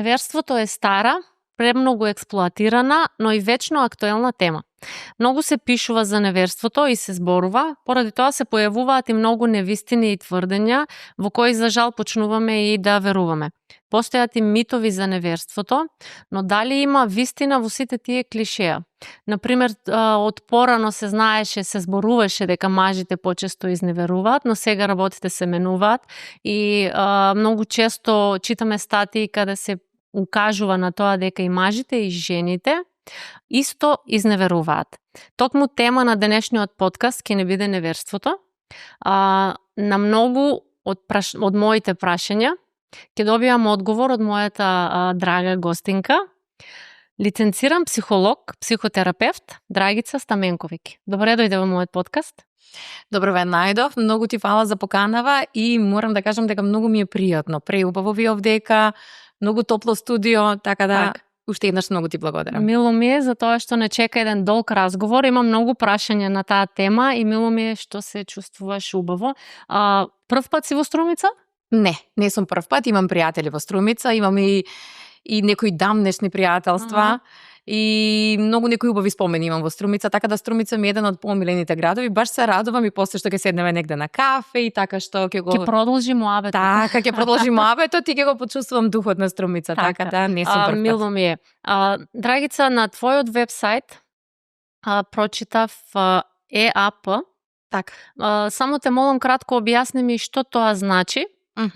Неверството е стара, премногу експлоатирана, но и вечно актуелна тема. Многу се пишува за неверството и се зборува, поради тоа се појавуваат и многу невистини и тврдења, во кои за жал почнуваме и да веруваме. Постојат и митови за неверството, но дали има вистина во сите тие клишеа? Например, од порано се знаеше, се зборуваше дека мажите почесто изневеруваат, но сега работите се менуваат и многу често читаме статии каде се укажува на тоа дека и мажите и жените исто изневеруваат. Токму тема на денешниот подкаст ќе не биде неверството. На многу од моите прашања ќе добиам одговор од мојата драга гостинка, лиценциран психолог, психотерапевт Драгица Стаменковиќ. Добре дојде во мојот подкаст. Добро ве најдов, многу ти фала за поканава и морам да кажам дека многу ми е пријатно. Преубаво ви овдека, многу топло студио, така да уште еднаш многу ти благодарам. Мило ми е за тоа што не чека еден долг разговор. Имам многу прашања на таа тема и мило ми е што се чувствуваш убаво. Прв пат си во Струмица? Не сум прв пат, имам пријатели во Струмица, имам и некои дамнешни пријателства. И многу некои убави спомени имам во Струмица, така да Струмица ми е еден од помилените градови. Баш се радувам и после што ќе седнеме негде на кафе и така што ќе продолжи муабетот. Така, ќе продолжи муабетот и ќе го почувствувам духот на Струмица, така да не сум прв пат. Мило ми е. Драгица, на твојот вебсайт прочитав ЕАП. Така. Само те молам кратко објасни ми што тоа значи.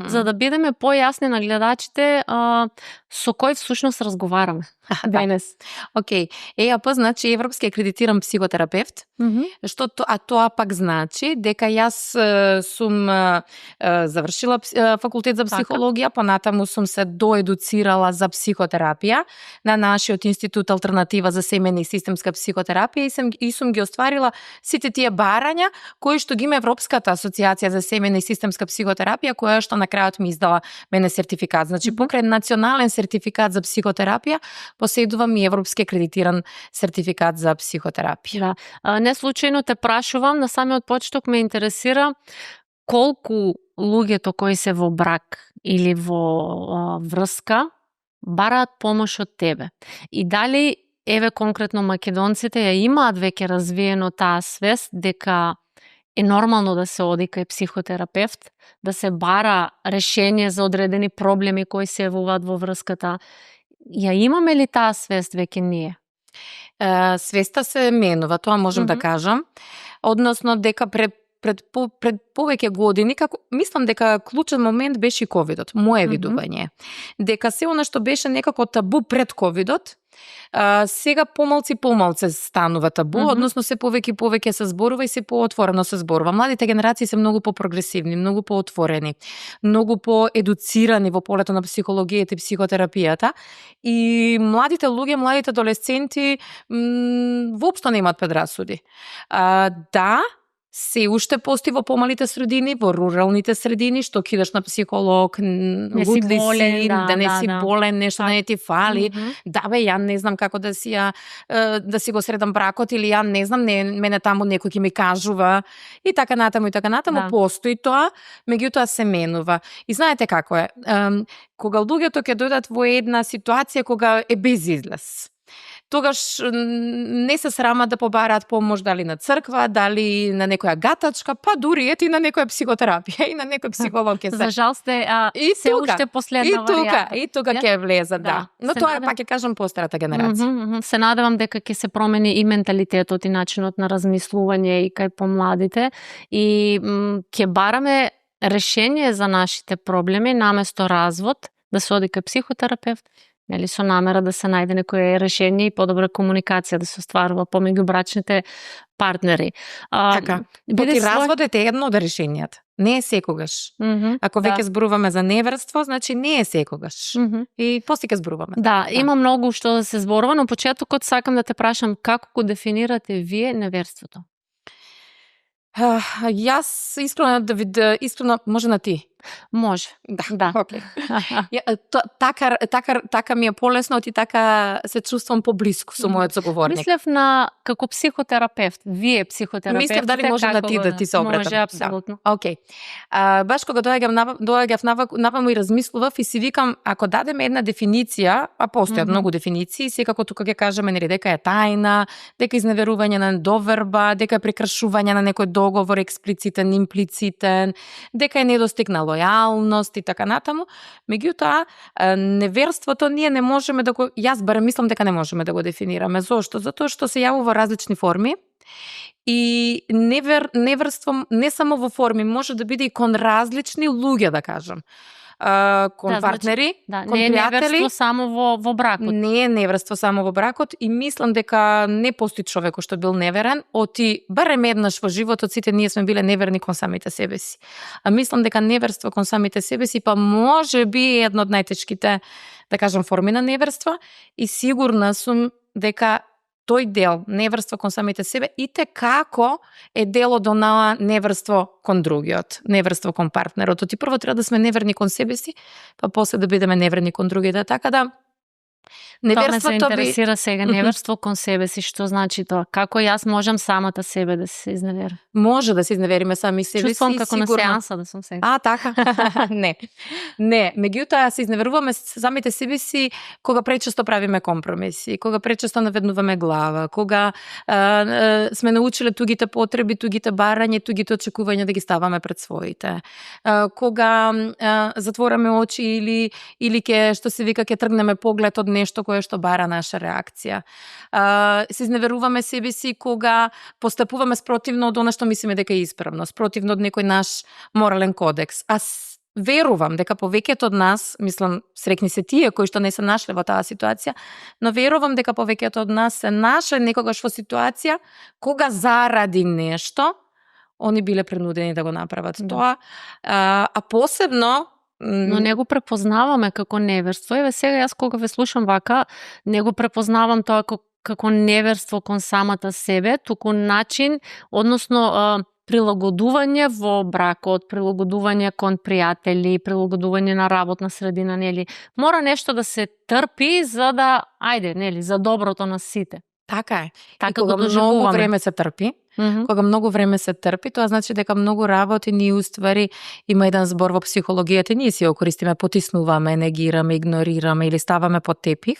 За да бидеме појасни на гледачите со кој всушност разговараме денес. Океј, ЕАП значи Европски акредитиран психотерапевт, што тоа пак значи дека јас сум завршила факултет за психологија, понатаму сум се доедуцирала за психотерапија на нашиот институт Алтернатива за семејна и системска психотерапија и сум ги остварила сите тие барања кои што ги има Европската асоциација за семејна и системска психотерапија, која што на крајот ми издала мене сертификат. Значи покрај национален сертификат за психотерапија поседувам и европски акредитиран сертификат за психотерапија. Да. Не случајно те прашувам, на самиот почеток ме интересира колку луѓето кои се во брак или во врска бараат помош од тебе. И дали еве конкретно македонците ја имаат веќе развиено таа свест дека е нормално да се оди кај психотерапевт, да се бара решение за одредени проблеми кои се јавуваат во врската. Ја имаме ли таа свест веќе ние? Свеста се менува, тоа можем да кажам. Односно дека пред повеќе години, мислам дека клучен момент беше и ковидот, мое видување. Дека се она што беше некако табу пред ковидот, сега помалце станува табу, односно се повеќе се зборува и се поотворено се зборува. Младите генерации се многу по-прогресивни, многу поотворени, многу поедуцирани во полето на психологијата и психотерапијата и младите луѓе, младите адолесценти воопшто немаат предрасуди. Да, се уште постои во помалите средини, во руралните средини, што кидаш на психолог, не си болен, да не си болен, нешто да не ти фали. Да бе, ја не знам како да си го средам бракот или ја не знам, мене таму некој ќе ми кажува и така натаму, постои тоа, меѓутоа се менува. И знаете како е, кога луѓето ќе дојдат во една ситуација кога е без излез, тогаш не се срамат да побараат помош дали на црква, дали на некоја гатачка, па дури ети на некоја психотерапија и на некој психолог ќе се. За жал сте се уште последна варијанта. И тука ќе влезат, да. Но тоа е пак ќе кажам постарата генерација. Се надевам дека ќе се промени и менталитетот и начинот на размислување и кај помладите и ќе бараме решение за нашите проблеми наместо развод, да се оди кај психотерапевт, нели со намера да се најде некое решение и подобра комуникација да се остварува помеѓу брачните партнери. Така, разводот е едно од решенијата. Не е секогаш. Ако веќе зборуваме за неверство, значи не е секогаш. И после ќе зборуваме. Да, има многу што да се зборува, но почетокот сакам да те прашам како го дефинирате вие неверството? Јас искрено може на ти. Може. Да. Окей. Така ми е полесно и така се чувствувам поблиску со мојот соговорник. Мислев на како психотерапевт. Вие психотерапевт. Мислев дали може на ти да ти се обратам. Може, апсолутно. Да. Окей. Баш кога доаѓав наваму и размислував и си викам, ако дадеме една дефиниција, а постојат многу дефиниции, секако тука ќе кажеме нели дека е тајна, дека изневерување на доверба, дека е прекршување на некој договор експлицитен, имплицитен, дека е недостиг на лојалност и така натаму. Меѓутоа, неверството ние не можеме да го, јас барем мислам дека не можеме да го дефинираме. Зошто? Затоа што се јавува во различни форми. И неверство не само во форми, може да биде и кон различни луѓе, да кажам. Кон партнери, кон не е пријатели. неверство само во бракот. Не е неверство само во бракот и мислам дека не постои човек кој што бил неверен, оти барем еднаш во животот сите ние сме биле неверни кон самите себе си. А мислам дека неверство кон самите себе си па може би е едно од најтешките, да кажам, форми на неверство и сигурна сум дека тој дел, неверство кон самите себе, и те како е дел од онаа неверство кон другиот, неверство кон партнерот. Оти прво треба да сме неверни кон себе си, па после да бидеме неверни кон другите. Така да, неверството тоа ме се интересира сега, неверство кон себе си, што значи тоа? Како јас можам самата себе да се изневерам? Може да се изневериме сами себе Чувствувам си, како сигурно. на сеанса да сум сега. Така? Не, меѓутоа се изневеруваме самите себе си кога пречесто правиме компромиси, кога пречесто наведнуваме глава, кога сме научиле тугите потреби, тугите барања, тугите очекувања да ги ставаме пред своите. Кога затвораме очи или ќе, што се вика, ќе тргнеме поглед од нешто кое што бара наша реакција. Се изневеруваме себе си кога постапуваме спротивно од она што мислиме дека е исправно, спротивно од некој наш морален кодекс. Верувам дека повеќето од нас, мислам, срекни се тие кои што не се нашле во таа ситуација, но верувам дека повеќето од нас се нашле некогаш во ситуација кога заради нешто они биле принудени да го направат тоа, а посебно но не го препознаваме како неверство. Еве сега јас кога ве слушам вака, не го препознавам тоа како неверство кон самата себе, туку начин, односно прилагодување во бракот, прилагодување кон пријатели, прилагодување на работна средина, нели? Мора нешто да се трпи за да, нели, за доброто на сите. Така е. Така и кога многу време се трпи, кога многу време се трпи, тоа значи дека многу работи ние уствари, има еден збор во психологијата, ние си го користиме, потиснуваме, негираме, игнорираме или ставаме под тепих.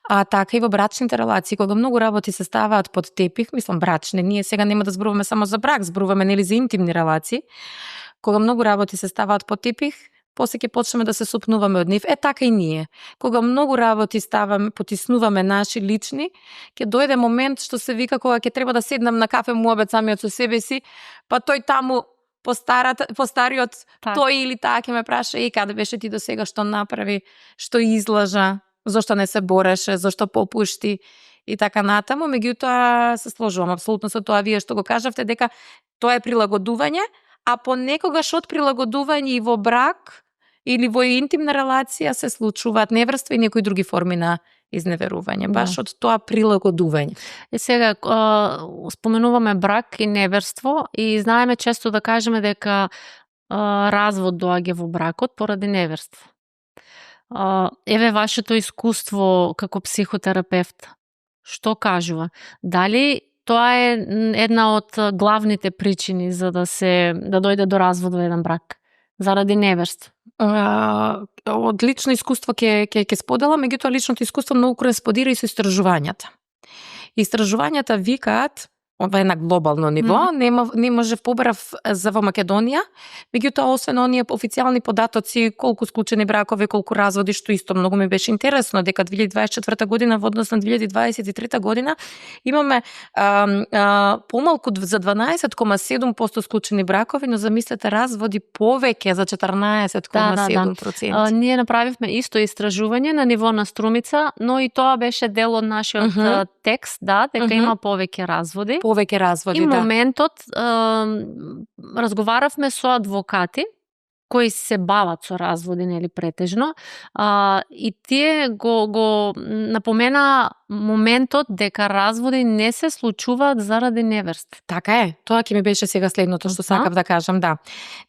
А така и во брачните релации, кога многу работи се ставаат под тепих, мислам брачни, ние сега нема да зборуваме само за брак, зборуваме нели за интимни релации, кога многу работи се ставаат под тепих, после ќе почнеме да се сопнуваме од нив. Така и ние. Кога многу работи потиснуваме наши лични, ќе дојде момент што се вика кога ќе треба да седнам на кафе муабет самиот со себе си, па тој таму постариот тој или таа ќе ме праша каде беше ти до сега, што направи, што излажа, зошто не се бореше, зошто попушти и така натаму. Меѓутоа се сложувам апсолутно со тоа вие што го кажавте дека тоа е прилагодување, а понекогаш од прилагодување и во брак или во интимна релација се случуваат неверства и некои други форми на изневерување, баш од тоа прилагодување. И сега споменуваме брак и неверство и знаеме често да кажеме дека развод доаѓа во бракот поради неверство. Еве вашето искуство како психотерапевт, што кажува? Дали тоа е една од главните причини за да дојде до развод во еден брак? Заради неверство? Од лично искуство ќе споделам, меѓутоа личното искуство многу кореспондира и со истражувањата. Истражувањата викаат, ова е на глобално ниво, не можев побарав за во Македонија, меѓутоа освен оние официјални податоци колку склучени бракови, колку разводи, што исто многу ми беше интересно, дека 2024 година во однос на 2023 година имаме помалку за 12,7% склучени бракови, но замислете разводи повеќе за 14,7%. Ние направивме исто истражување на ниво на Струмица, но и тоа беше дел од нашиот текст, дека има повеќе разводи. Повеќе разводи, и моментот разговаравме со адвокати кои се бават со разводи, нели, претежно. И тие го напомена моментот дека разводи не се случуваат заради неверство. Така е. Тоа ќе ми беше сега следното што сакав да кажам, да.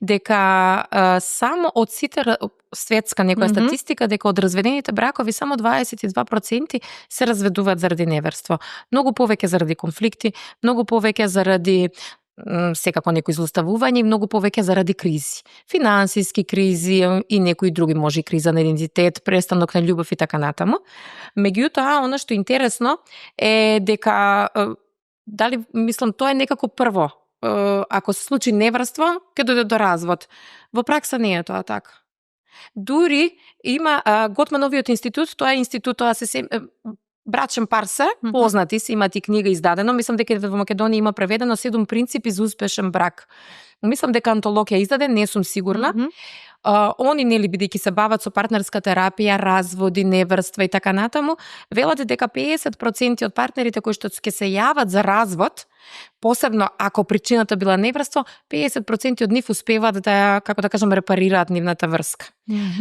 Дека само од сите светска некоја статистика, дека од разведените бракови само 22% се разведуваат заради неверство. Многу повеќе заради конфликти, многу повеќе заради секако некои злоставување и многу повеќе заради кризи. Финансиски кризи и некои други, може и криза на идентитет, престанок на љубов и така натаму. Меѓутоа, она што е интересно е дека дали мислам тоа е некако прво. Ако се случи неврство, ќе дојде до развод. Во пракса не е тоа така. Дури има Готмановиот институт, тоа е институтот брачен пар се, познати се, имат и книга издадено. Мислам дека во Македонија има преведено 7 принципи за успешен брак. Мислам дека антологија издаден, не сум сигурна. Они, нели, бидејќи се бават со партнерска терапија, разводи, неверства и така натаму, велат дека 50% од партнерите кои што ќе се јават за развод, посебно ако причината била неверство, 50% од нив успеваат да, како да кажам, репарираат нивната врска.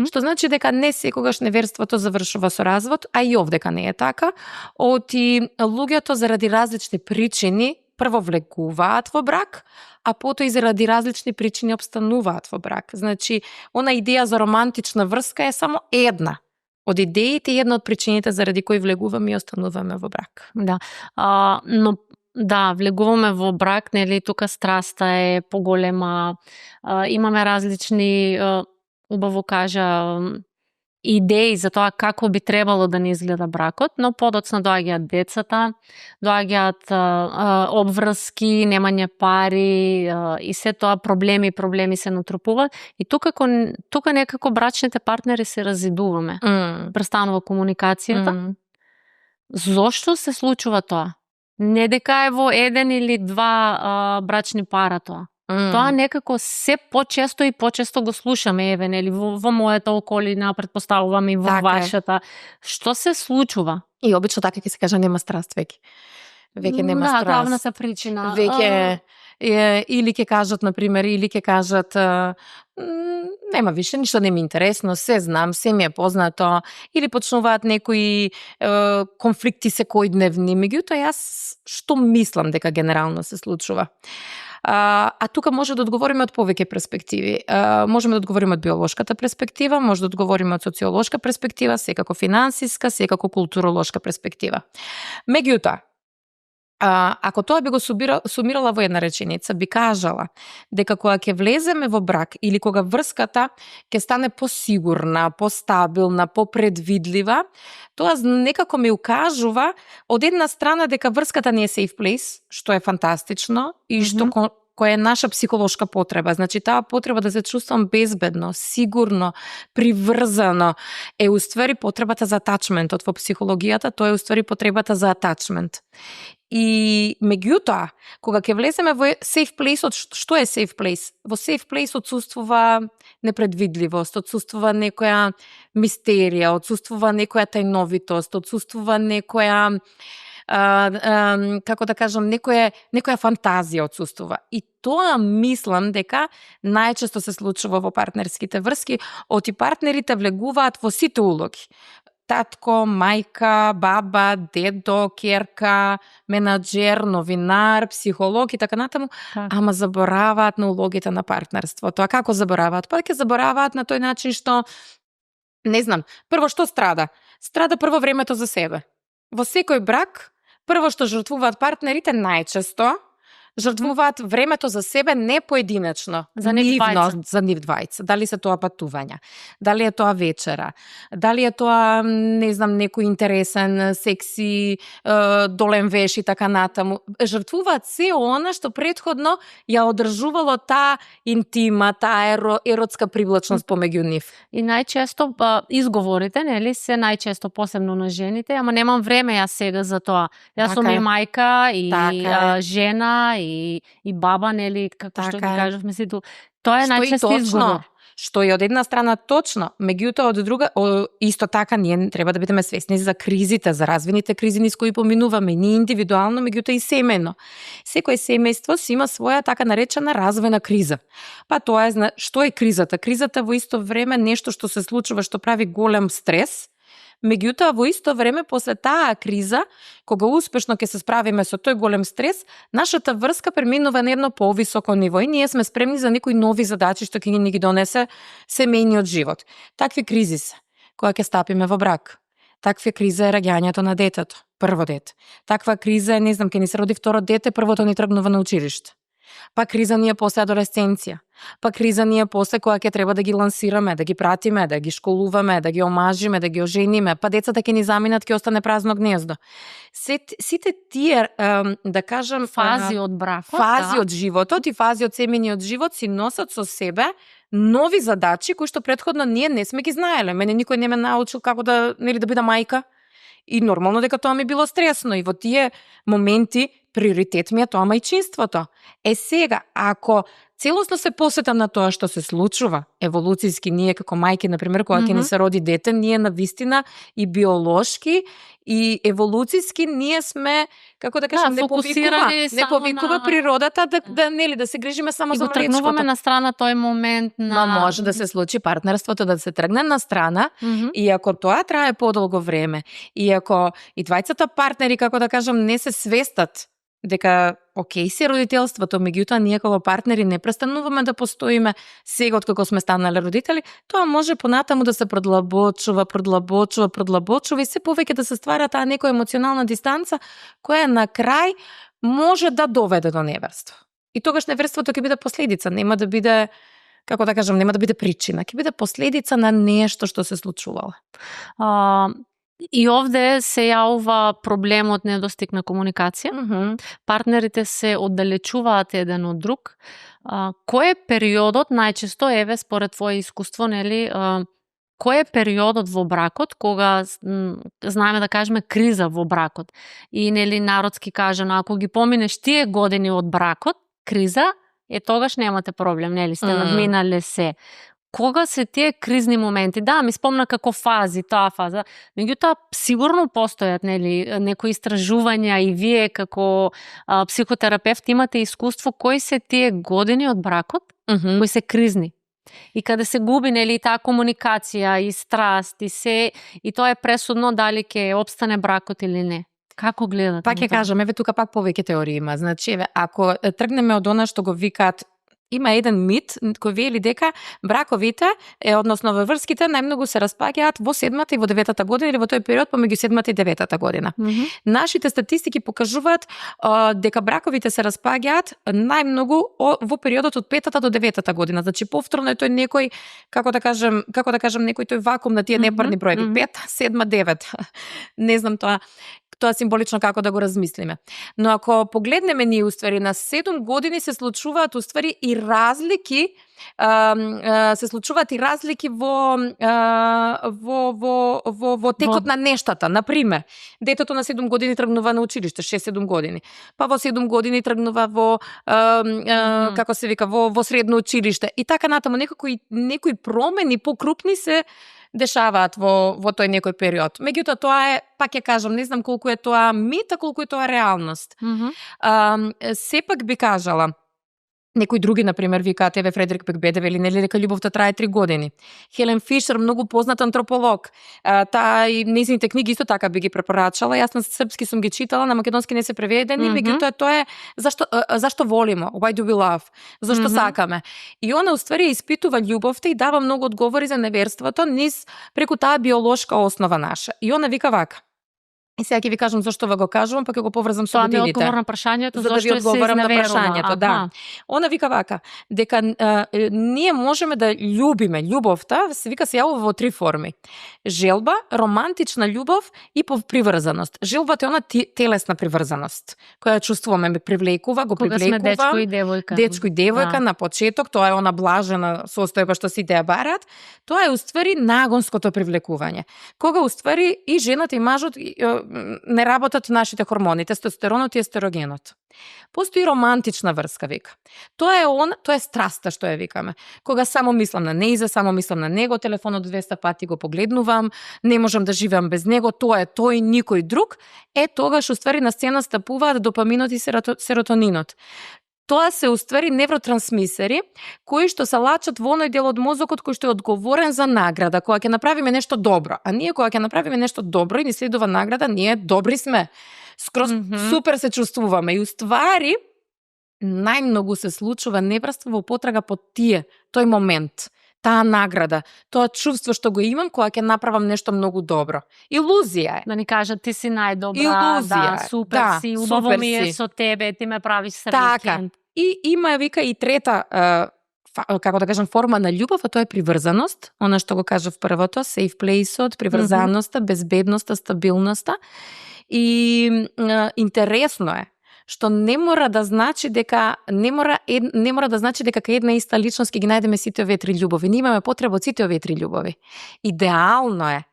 Што значи дека не секогаш неверството завршува со развод, а и овдека не е така. Оти луѓето заради различни причини прво влегуваат во брак, а потоа и заради различни причини обстануваат во брак. Значи, она идеја за романтична врска е само една од идеите и една од причините заради кои влегуваме и остануваме во брак. Да. Но да, влегуваме во брак, нели, тука страста е поголема, имаме различни, убаво кажа, идеи за тоа како би требало да не изгледа бракот, но подоцна доаѓаат децата, доаѓаат обврски, немање пари и се тоа проблеми се натрупуваат. И тука некако брачните партнери се разидуваме. Престанува комуникацијата. Зошто се случува тоа? Не дека е во еден или два брачни пара тоа. Тоа некако се почесто и почесто го слушаме, еве, нели, во мојата околина, претпоставувам и во вашата. Што се случува? И обично така ќе се каже, нема страст веќе. Веќе нема страст. Да, главната причина. Веќе или ќе кажат, например, или ќе кажат нема више, ништо не ми е интересно, се знам, се ми е познато, или почнуваат некои конфликти секојдневни. Меѓутоа, јас што мислам дека генерално се случува? А тука може да одговориме од повеќе перспективи. Можеме да одговориме од биолошката перспектива, може да одговориме од социолошка перспектива, секако финансиска, секако културолошка перспектива. Меѓутоа, ако тоа би го сумирала во една реченица, би кажала дека кога ќе влеземе во брак или кога врската ќе стане посигурна, постабилна, попредвидлива, тоа некако ми укажува од една страна дека врската не е safe place, што е фантастично и што која е наша психолошка потреба. Значи, таа потреба да се чувствам безбедно, сигурно, приврзано е уствари потребата за атачментот во психологијата, тоа е уствари потребата за атачмент. И меѓутоа, кога ќе влеземе во safe place, што е safe place? Во safe place отсуствува непредвидливост, отсуствува некоја мистерија, отсуствува некоја тајновитост, отсуствува некоја како да кажам, некоја фантазија отсуствува. И тоа мислам дека најчесто се случува во партнерските врски, оти партнерите влегуваат во сите улоги. Татко, мајка, баба, дедо, ќерка, менаџер, новинар, психолог и така натаму, ама забораваат на улогите на партнерството. А како забораваат? Па ќе забораваат на тој начин што, не знам, прво што страда? Страда прво времето за себе. Во секој брак, прво што жртвуваат партнерите најчесто, жртвуваат времето за себе не поединечно, за нив двајца. Дали се тоа патувања, дали е тоа вечера, дали е тоа, не знам, некој интересен, секси, долен веш и така натаму. Жртвуваат се она што претходно ја одржувало таа интима, таа еротска привлачност помеѓу нив. И најчесто изговорите, нели, се најчесто посебно на жените, ама немам време јас сега за тоа. Јас сум и мајка, и жена, и баба, нели, како што ги кажавме си, тоа е најчесто изговор. што е од една страна точно, меѓутоа од друга исто така ние треба да бидеме свесни за кризите, за развините кризи низ кои поминуваме, ние индивидуално, меѓутоа и семејно. Секој семејство си има своја така наречена развојна криза. Па тоа е што е кризата? Кризата во исто време нешто што се случува што прави голем стрес. Меѓутоа, во исто време, после таа криза, кога успешно ќе се справиме со тој голем стрес, нашата врска преминува на едно повисоко ниво и ние сме спремни за некои нови задачи што ќе ни ги донесе семејниот живот. Такви кризи се, кога ќе стапиме во брак. Таква криза е раѓањето на детето, прво дете. Таква криза е, ќе ни се роди второ дете, првото ни тргнува на училиште. Па криза ни е после адолесценција. Па криза ни е после кога ќе треба да ги лансираме, да ги пратиме, да ги школуваме, да ги омажиме, да ги ожениме, па децата ќе ни заминат, ќе остане празно гнездо. Сите тие, да кажам, фази од бракот, фази од животот и фази од семејниот живот си носат со себе нови задачи кои што претходно ние не сме ги знаеле. Мене никој не ме научил како да бидам мајка. И нормално дека тоа ми било стресно и во тие моменти приоритет ми е тоа мајчинството. Сега, ако целосно се посетам на тоа што се случува, еволуцијски ние како мајки, например, кога ќе ни се роди дете, ние навистина и биолошки и еволуцијски ние сме, како да кажам, не повикува природата да се грижиме само за млечкото. И го тргнуваме на страна тој момент на... може да се случи партнерството да се тргне на страна и ако тоа трае подолго време и ако и двајцата партнери, како да кажам, не се свестат дека окей се родителството, меѓутоа ние како партнери не престануваме да постоиме сега откако сме станале родители, тоа може понатаму да се продлабочува и се повеќе да се ствара таа некоја емоционална дистанца која на крај може да доведе до неверство. И тогаш неверството ќе биде последица, нема да биде, како да кажам, нема да биде причина, ќе биде последица на нешто што се случувало. И овде се јавува проблемот недостиг на комуникација. Партнерите се оддалечуваат еден од друг. Кој е периодот, најчесто, еве, според твое искуство, кој е периодот во бракот кога знаеме да кажеме криза во бракот? И народски кажано, ако ги поминеш тие години од бракот, криза, тогаш немате проблем, сте надминале се. Кога се тие кризни моменти? Да, ми спомна како фази, таа фаза. Меѓутоа, сигурно постојат некои истражувања и вие како психотерапевт имате искуство кои се тие години од бракот кои се кризни. И каде се губи таа комуникација и страст и тоа е пресудно дали ќе опстане бракот или не. Како гледате? Пак ќе кажам, еве тука пак повеќе теории има. Значи, ако тргнеме од она што го викаат, има еден мит кој вели дека браковите, односно врските, најмногу се распаѓаат во 7-та и во 9-та година или во тој период помеѓу 7-та и 9-та година. Нашите статистики покажуваат дека браковите се распаѓаат најмногу во периодот од 5-та до 9-та година. Значи повторно е тој некој, како да кажам, некој тој вакуум на тие непарни броеви, 5, 7, 9. Не знам тоа символично како да го размислиме. Но ако погледнеме ние уствари на 7 години се случуваат уствари и разлики во текот на нештата. Например, детето на 7 години тргнува на училиште, 6-7 години. Па во 7 години тргнува во како се вика, во средно училиште. И така натаму некои промени покрупни се дешаваат во тој некој период. Меѓутоа тоа е, пак ќе кажам, не знам колку е тоа мит, а колку е тоа реалност. Сепак би кажала, некои други, например, викаат, еве Фредерик Бекбедев или дека љубовта трае 3 години. Хелен Фишер, многу познат антрополог, таа и нејзините книги исто така би ги препорачала. Јас на српски сум ги читала, на македонски не се преведени, меѓутоа тоа е зашто волиме, why do we love? Зашто сакаме? И она уствари испитува љубовта и дава многу одговори за неверството низ преку таа биолошка основа наша. И она вика вака. И сега ќе ви кажам зашто го кажувам, па ќе го поврзам со годините. Тоа ми одговор на прашањето, за да ви одговорам на прашањето, да. Она вика вака, дека ние можеме да љубиме, љубовта се јавува во 3 форми. Желба, романтична љубов и приврзаност. Желбата е она телесна приврзаност, која чувствуваме, ме привлекува, го привлекува. Кога сме дечко и девојка на почеток, тоа е она блажена состојба што сите ја барат. Тоа е уствари нагонското привлекување. Кога уствари и жената и мажот не работат нашите хормони, тестостеронот и естерогенот. Постои романтична врска, вика. Тоа е страста што ја викаме. Кога само мислам на Неиза, само мислам на него, телефонот 200 пати го погледнувам, не можам да живеам без него, тоа е тој, никој друг, тогаш уствари на сцена стапуваат допаминот и серотонинот. Тоа се уствари невротрансмисери кои што се лачат во оној дел од мозокот кој што е одговорен за награда, кога ќе направиме нешто добро. А ние кога ќе направиме нешто добро и ни следува награда, ние добри сме. Скроз супер се чувствуваме и уствари најмногу се случува неврство во потрага по тој момент, таа награда, тоа чувство што го имам кога ќе направам нешто многу добро. Илузија е. Да ни кажат ти си најдобра, Илузија, да, супер си, убаво ми е со тебе, ти ме правиш среќен. Така. И има, вика, и трета, како да кажам, форма на љубов, а тоа е приврзаност. Она што го кажав првото, safe place-от, приврзаноста, безбедноста, стабилноста. И интересно е што не мора да значи дека кај една иста личност ќе ги најдеме сите овие три љубови. Ние имаме потреба од сите овие три љубови. Идеално е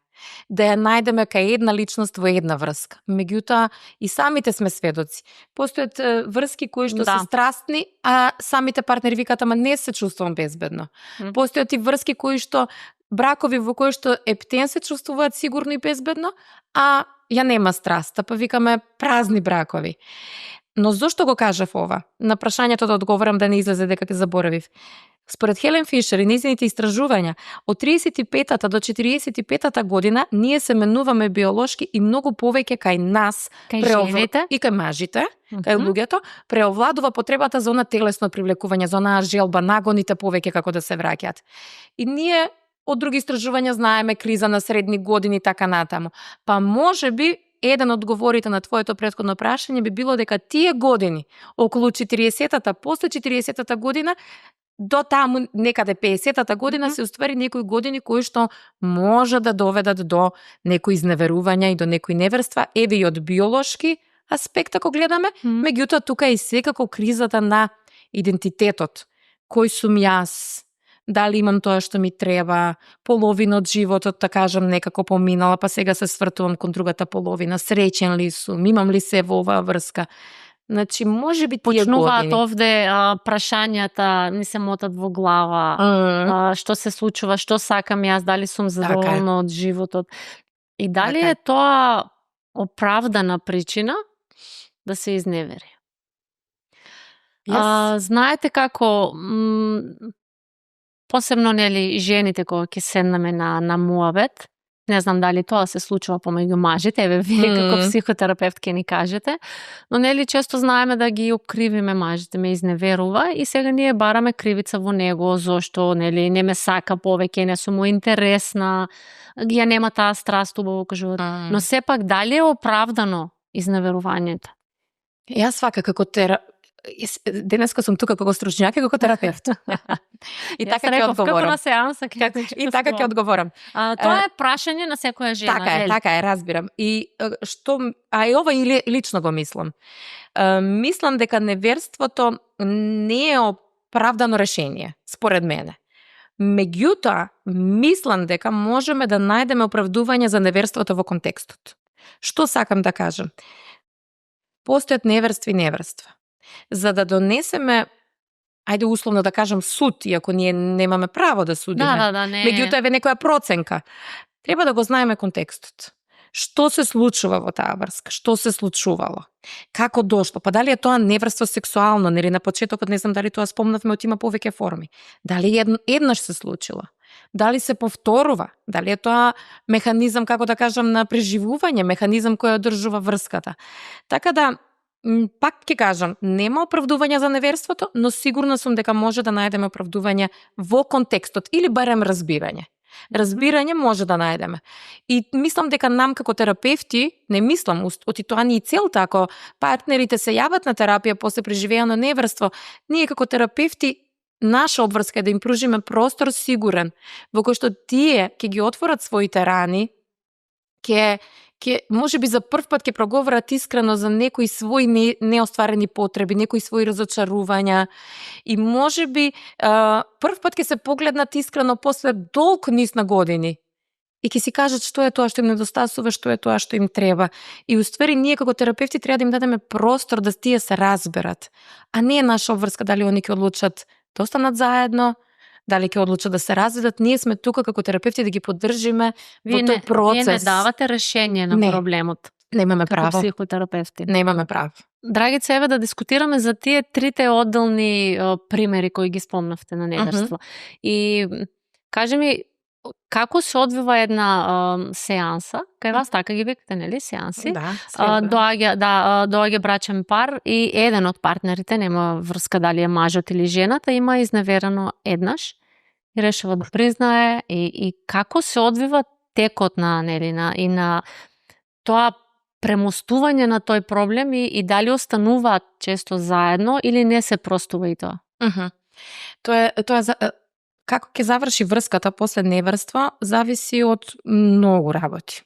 да ја најдеме кај една личност во една врска. Меѓутоа и самите сме сведоци. Постојат врски кои што се страстни, а самите партнери викаат ама не се чувствувам безбедно. Постојат и врски кои што бракови во кои што ептен се чувствуваат сигурно и безбедно, а ја нема страста, па викаме празни бракови. Но зошто го кажав ова? На прашањето да одговорам да не излезе дека ќе заборавив. Според Хелен Фишер и нејзините истражувања, од 35-та до 45-та година ние се менуваме биолошки и многу повеќе кај нас, жените и кај мажите, кај луѓето, преовладува потребата за она телесно привлекување, за онаа желба, нагоните повеќе како да се враќаат. И ние од други истражувања знаеме криза на средни години и така натаму. Па можеби еден од одговорите на твоето претходно прашање би било дека тие години, околу 40-та, после 40-та година, до таму некаде 50-та година се уствари некои години кои што може да доведат до некои изневерувања и до некои неверства, еве и од биолошки аспект ако гледаме, меѓутоа тука е и секако кризата на идентитетот. Кој сум јас? Дали имам тоа што ми треба, половина од животот, да кажам, некако поминала, па сега се свртувам кон другата половина, среќен ли сум, имам ли се во оваа врска? Значи, може би тие почнуваат години. овде прашањата, ни се мотат во глава, што се случува, што сакам јас, дали сум задоволна од животот. И дали е тоа оправдана причина да се изневери? Знаете како... Посебно, нели, жените кога ќе седнеме на муабет, не знам дали тоа се случува помеѓу мажите, еве вие како психотерапевт ќе ни кажете, но нели често знаеме да ги окривиме мажите, ме изневерува и сега ние бараме кривица во него, зошто нели не ме сака повеќе, не сум му интересна, ја нема таа страст убаво кажуват. Но сепак дали е оправдано изневерувањето? Јас свакако како денеска сум тука како стручњак и како терапевт. И така ќе одговорам. И така ќе одговорам. Тоа е прашање на секоја жена. Така е, разбирам. И што и ова и лично го мислам. Мислам дека неверството не е оправдано решение, според мене. Меѓутоа, мислам дека можеме да најдеме оправдување за неверството во контекстот. Што сакам да кажам? Постојат неверства и неверства. За да донесеме, ајде условно да кажам, суд, иако ние немаме право да судиме. Не. Меѓутоа еве некоја проценка. Треба да го знаеме контекстот. Што се случува во таа врска? Што се случувало? Како дошло? Па дали е тоа неверство сексуално? Нели на почетокот не знам дали тоа спомнавме, има повеќе форми. Дали еднаш се случило? Дали се повторува? Дали е тоа механизам, како да кажам, на преживување, механизам кој одржува врската? Така да, пак ќе кажам, нема оправдување за неверството, но сигурна сум дека може да најдеме оправдување во контекстот или барем разбирање. Разбирање може да најдеме. И мислам дека нам како терапевти, не мислам, оти тоа ни и целта, ако партнерите се јават на терапија после преживеано неверство, ние како терапевти наша обврска е да им пружиме простор сигурен, во кој што тие ќе ги отворат своите рани, ќе можеби за прв пат ќе проговорат искрено за некои своји неостварени потреби, некои своји разочарувања и можеби прв пат ќе се погледнат искрено после долг низ на години и ќе си кажат што е тоа што им недостасува, што е тоа што им треба. И уствари ние како терапевти треба да им дадеме простор да тие се разберат. А не е наша обврска дали они ќе одлучат да останат заедно, дали ќе одлучат да се разведат. Ние сме тука како терапевти да ги поддржиме во тој процес. Вие не давате решение на проблемот. Немаме како право. Психотерапевти. Немаме право. Драгица, еве да дискутираме за тие трите одделни примери кои ги спомнавте на неверство. И кажи ми, како се одвива една сеанса? Кај вас така ги викате, нели, сеанси? Да, доаѓа брачен пар и еден од партнерите, нема врска дали е мажот или жената, има изневерено еднаш и решава да признае и како се одвива текот на, нели, на тоа премостување на тој проблем и дали остануваат често заедно или не се простува и тоа? Тоа како ќе заврши врската после неверство, зависи од многу работи.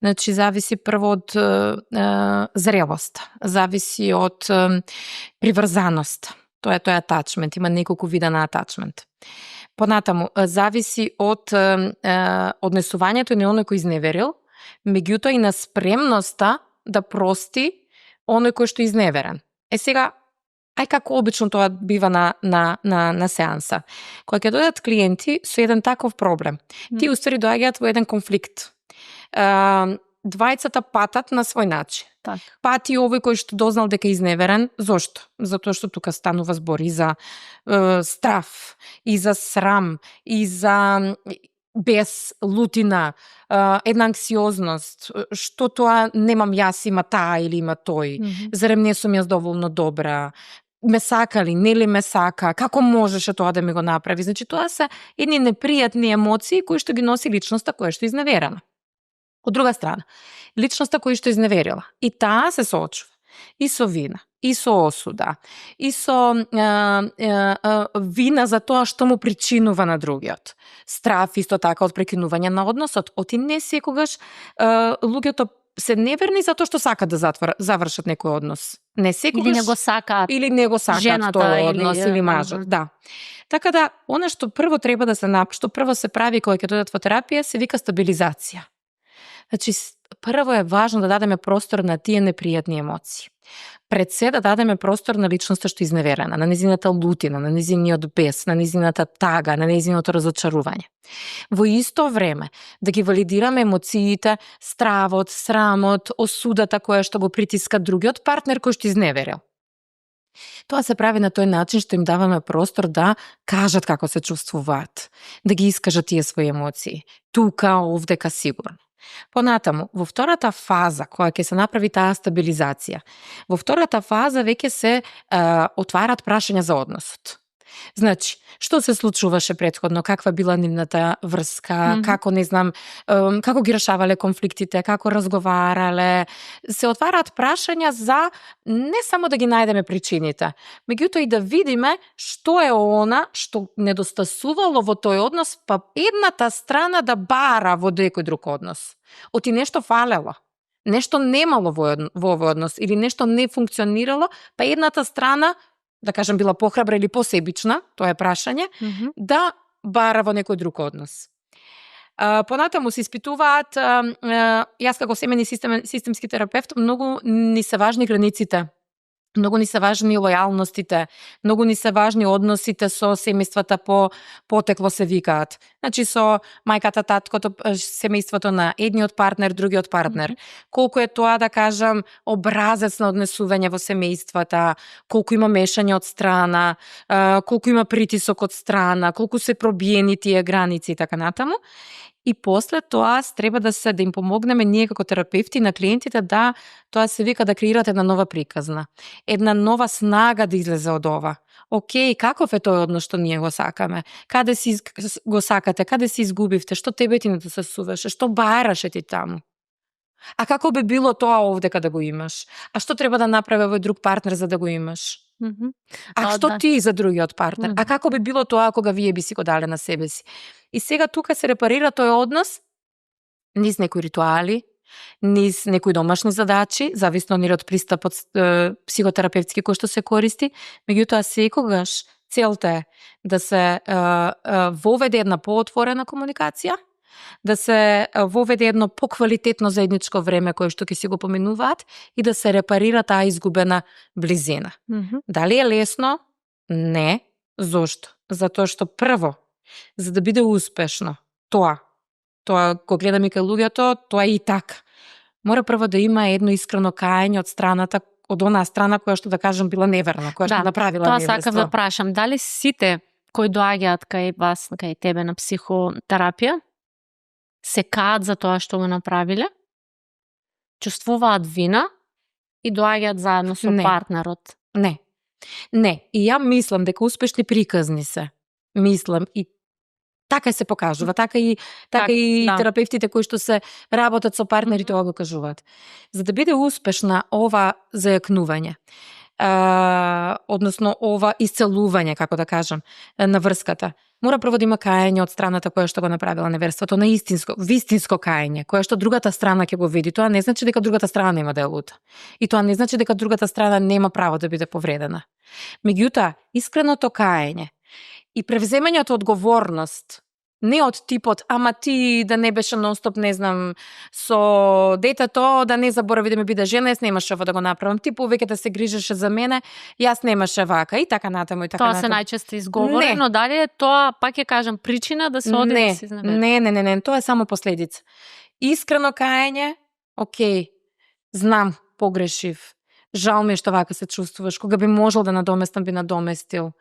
Значи, зависи прво од зрелост, зависи од приврзаност. Тоа е атачмент, има неколку вида на атачмент. Понатаму, зависи од однесувањето на оној кој изневерил, меѓутоа и на спремноста да прости оној кој што изневерен. Сега, како обично тоа бива на сеанса. Кога ќе дојдат клиенти со еден таков проблем, ти уствари доаѓаат во еден конфликт. Двајцата патат на свој начин. Так. Пати овој кој што дознал дека е изневерен. Зошто? Затоа што тука станува збор и за страф, и за срам, и за без лутина, една анксиозност, што тоа немам јас, има таа или има тој, зарем не сум јас доволно добра, ме сака ли, нели ме сака, како можеше тоа да ми го направи? Значи, тоа се едни непријатни емоции кои што ги носи личноста која што е изневерена. Од друга страна, личноста која што изневерила, и таа се соочува и со вина, и со осуда, и со вина за тоа што му причинува на другиот. Страф исто така од прекинување на односот. Оти не секогаш луѓето се неверни затоа што сакат да завршат некој однос. Не секогаш. Или не го сакаат. Жената тој однос или мажот, да. Така да, она што прво треба да што прво се прави кога ќе дојдат во терапија, се вика стабилизација. Значи, прво е важно да дадеме простор на тие непријатни емоции. Пред се да дадеме простор на личноста што е изневерена, на незината лутина, на незиниот бес, на незината тага, на незиното разочарување. Во исто време да ги валидираме емоциите, стравот, срамот, осудата која што го притиска другиот партнер кој што изневерил. Тоа се прави на тој начин што им даваме простор да кажат како се чувствуваат, да ги искажат тие своји емоции. Тука, овдека сигурно. Понатаму, во втората фаза, која ќе се направи таа стабилизација, во втората фаза веќе се отварат прашања за односот. Значи, што се случуваше претходно, каква била нивната врска, како не знам, како ги решавале конфликтите, како разговарале. Се отвараат прашања за не само да ги најдеме причините, меѓутоа и да видиме што е она што недостасувало во тој однос, па едната страна да бара во некој друг однос. Оти нешто фалело, нешто немало во овој однос или нешто не функционирало, па едната страна, да кажам, била похрабра или посебична, тоа е прашање, да бара во некој друг однос. Понатаму се испитуваат, јас како семејни системски терапевт, многу ни се важни границите, многу ни се важни лојалностите, многу ни се важни односите со семејствата по потекло се викаат. Значи со мајката, таткото, семејството на едниот партнер, другиот партнер. Колку е тоа, да кажам, образец на однесување во семејствата, колку има мешање од страна, колку има притисок од страна, колку се пробиени тие граници и така натаму. И после тоа треба да им помогнеме ние како терапевти на клиентите да тоа се вика да креират една нова приказна. Една нова снага да излезе од ова. Океј, каков е тој однос што ние го сакаме? Каде си го сакате? Каде си изгубивте? Што тебе ти недостасуваше? Што бараше ти таму? А како би било тоа овдека да го имаш? А што треба да направи овој друг партнер за да го имаш? А што ти за другиот партнер? А како би било тоа кога вие би си го дале на себе си? И сега тука се репарира тој однос низ некои ритуали, низ некои домашни задачи, зависно од пристапот психотерапевтски кој што се користи, меѓутоа секогаш целта е да се воведе една поотворена комуникација, да се воведе едно поквалитетно заедничко време кое што ќе си го поминуваат и да се репарира таа изгубена близина. Дали е лесно? Не. Зошто? Затоа што прво, за да биде успешно, тоа кога гледаме кај луѓето, тоа е и така. Мора прво да има едно искрено каење од онаа страна која што да кажам била неверна, која што направила неверство. Тоа сакав да прашам, дали сите кои доаѓаат кај вас, кај тебе на психотерапија, се каат за тоа што го направиле, чувствуваат вина и доаѓаат заедно со партнерот? Не. И ја мислам дека успешни приказни се. Мислам и така се покажува, така и терапевтите кои што се работат со партнери тоа го кажуваат. За да биде успешна ова зајакнување, односно ова исцелување, како да кажам, на врската, мора прво да има каење од страната која што го направила неверството, на вистинско каење, која што другата страна ќе го види. Тоа не значи дека другата страна нема да е лута. И тоа не значи дека другата страна нема право да биде повредена. Меѓутоа, искреното каење и превземањето одговорност, не од типот, ама ти да не беше нон-стоп, не знам, со детето, да не заборави да ми биде жена, јас немаше ова да го направам, ти повеќе да се грижеше за мене, јас немаше вака, и така натаму, и така натаму. Тоа се најчесто изговори, но дали е тоа, пак ќе кажам, причина да се оди да се изневери? Не, тоа е само последица. Искрено каење, окей, знам, погрешив, жал ми е што вака се чувствуваш, кога би можел да надоместам, би надоместил.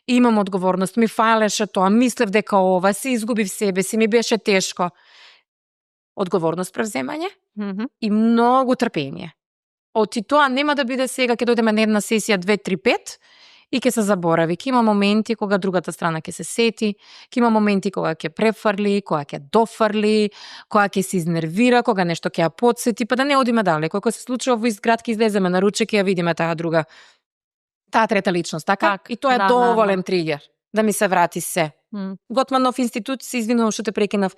Имам одговорност, ми фалеше тоа, мислев дека ова, си изгубив себе си, ми беше тешко. Одговорност превземање и многу трпение. Оти тоа нема да биде сега, ќе дојдеме на една сесија 2, 3, 5 и ќе се заборави. Ќе има моменти кога другата страна ќе се сети, ќе има моменти кога ќе префрли, кога ќе дофрли, кога ќе се изнервира, кога нешто ќе ја подсети, па да не одиме далеко. Кога се случува во изград, ќе излеземе на ручек и ја видиме таа трета личност, така? И тоа е доволен тригер да ми се врати се. Готманов институт, се извинувам што те прекинав,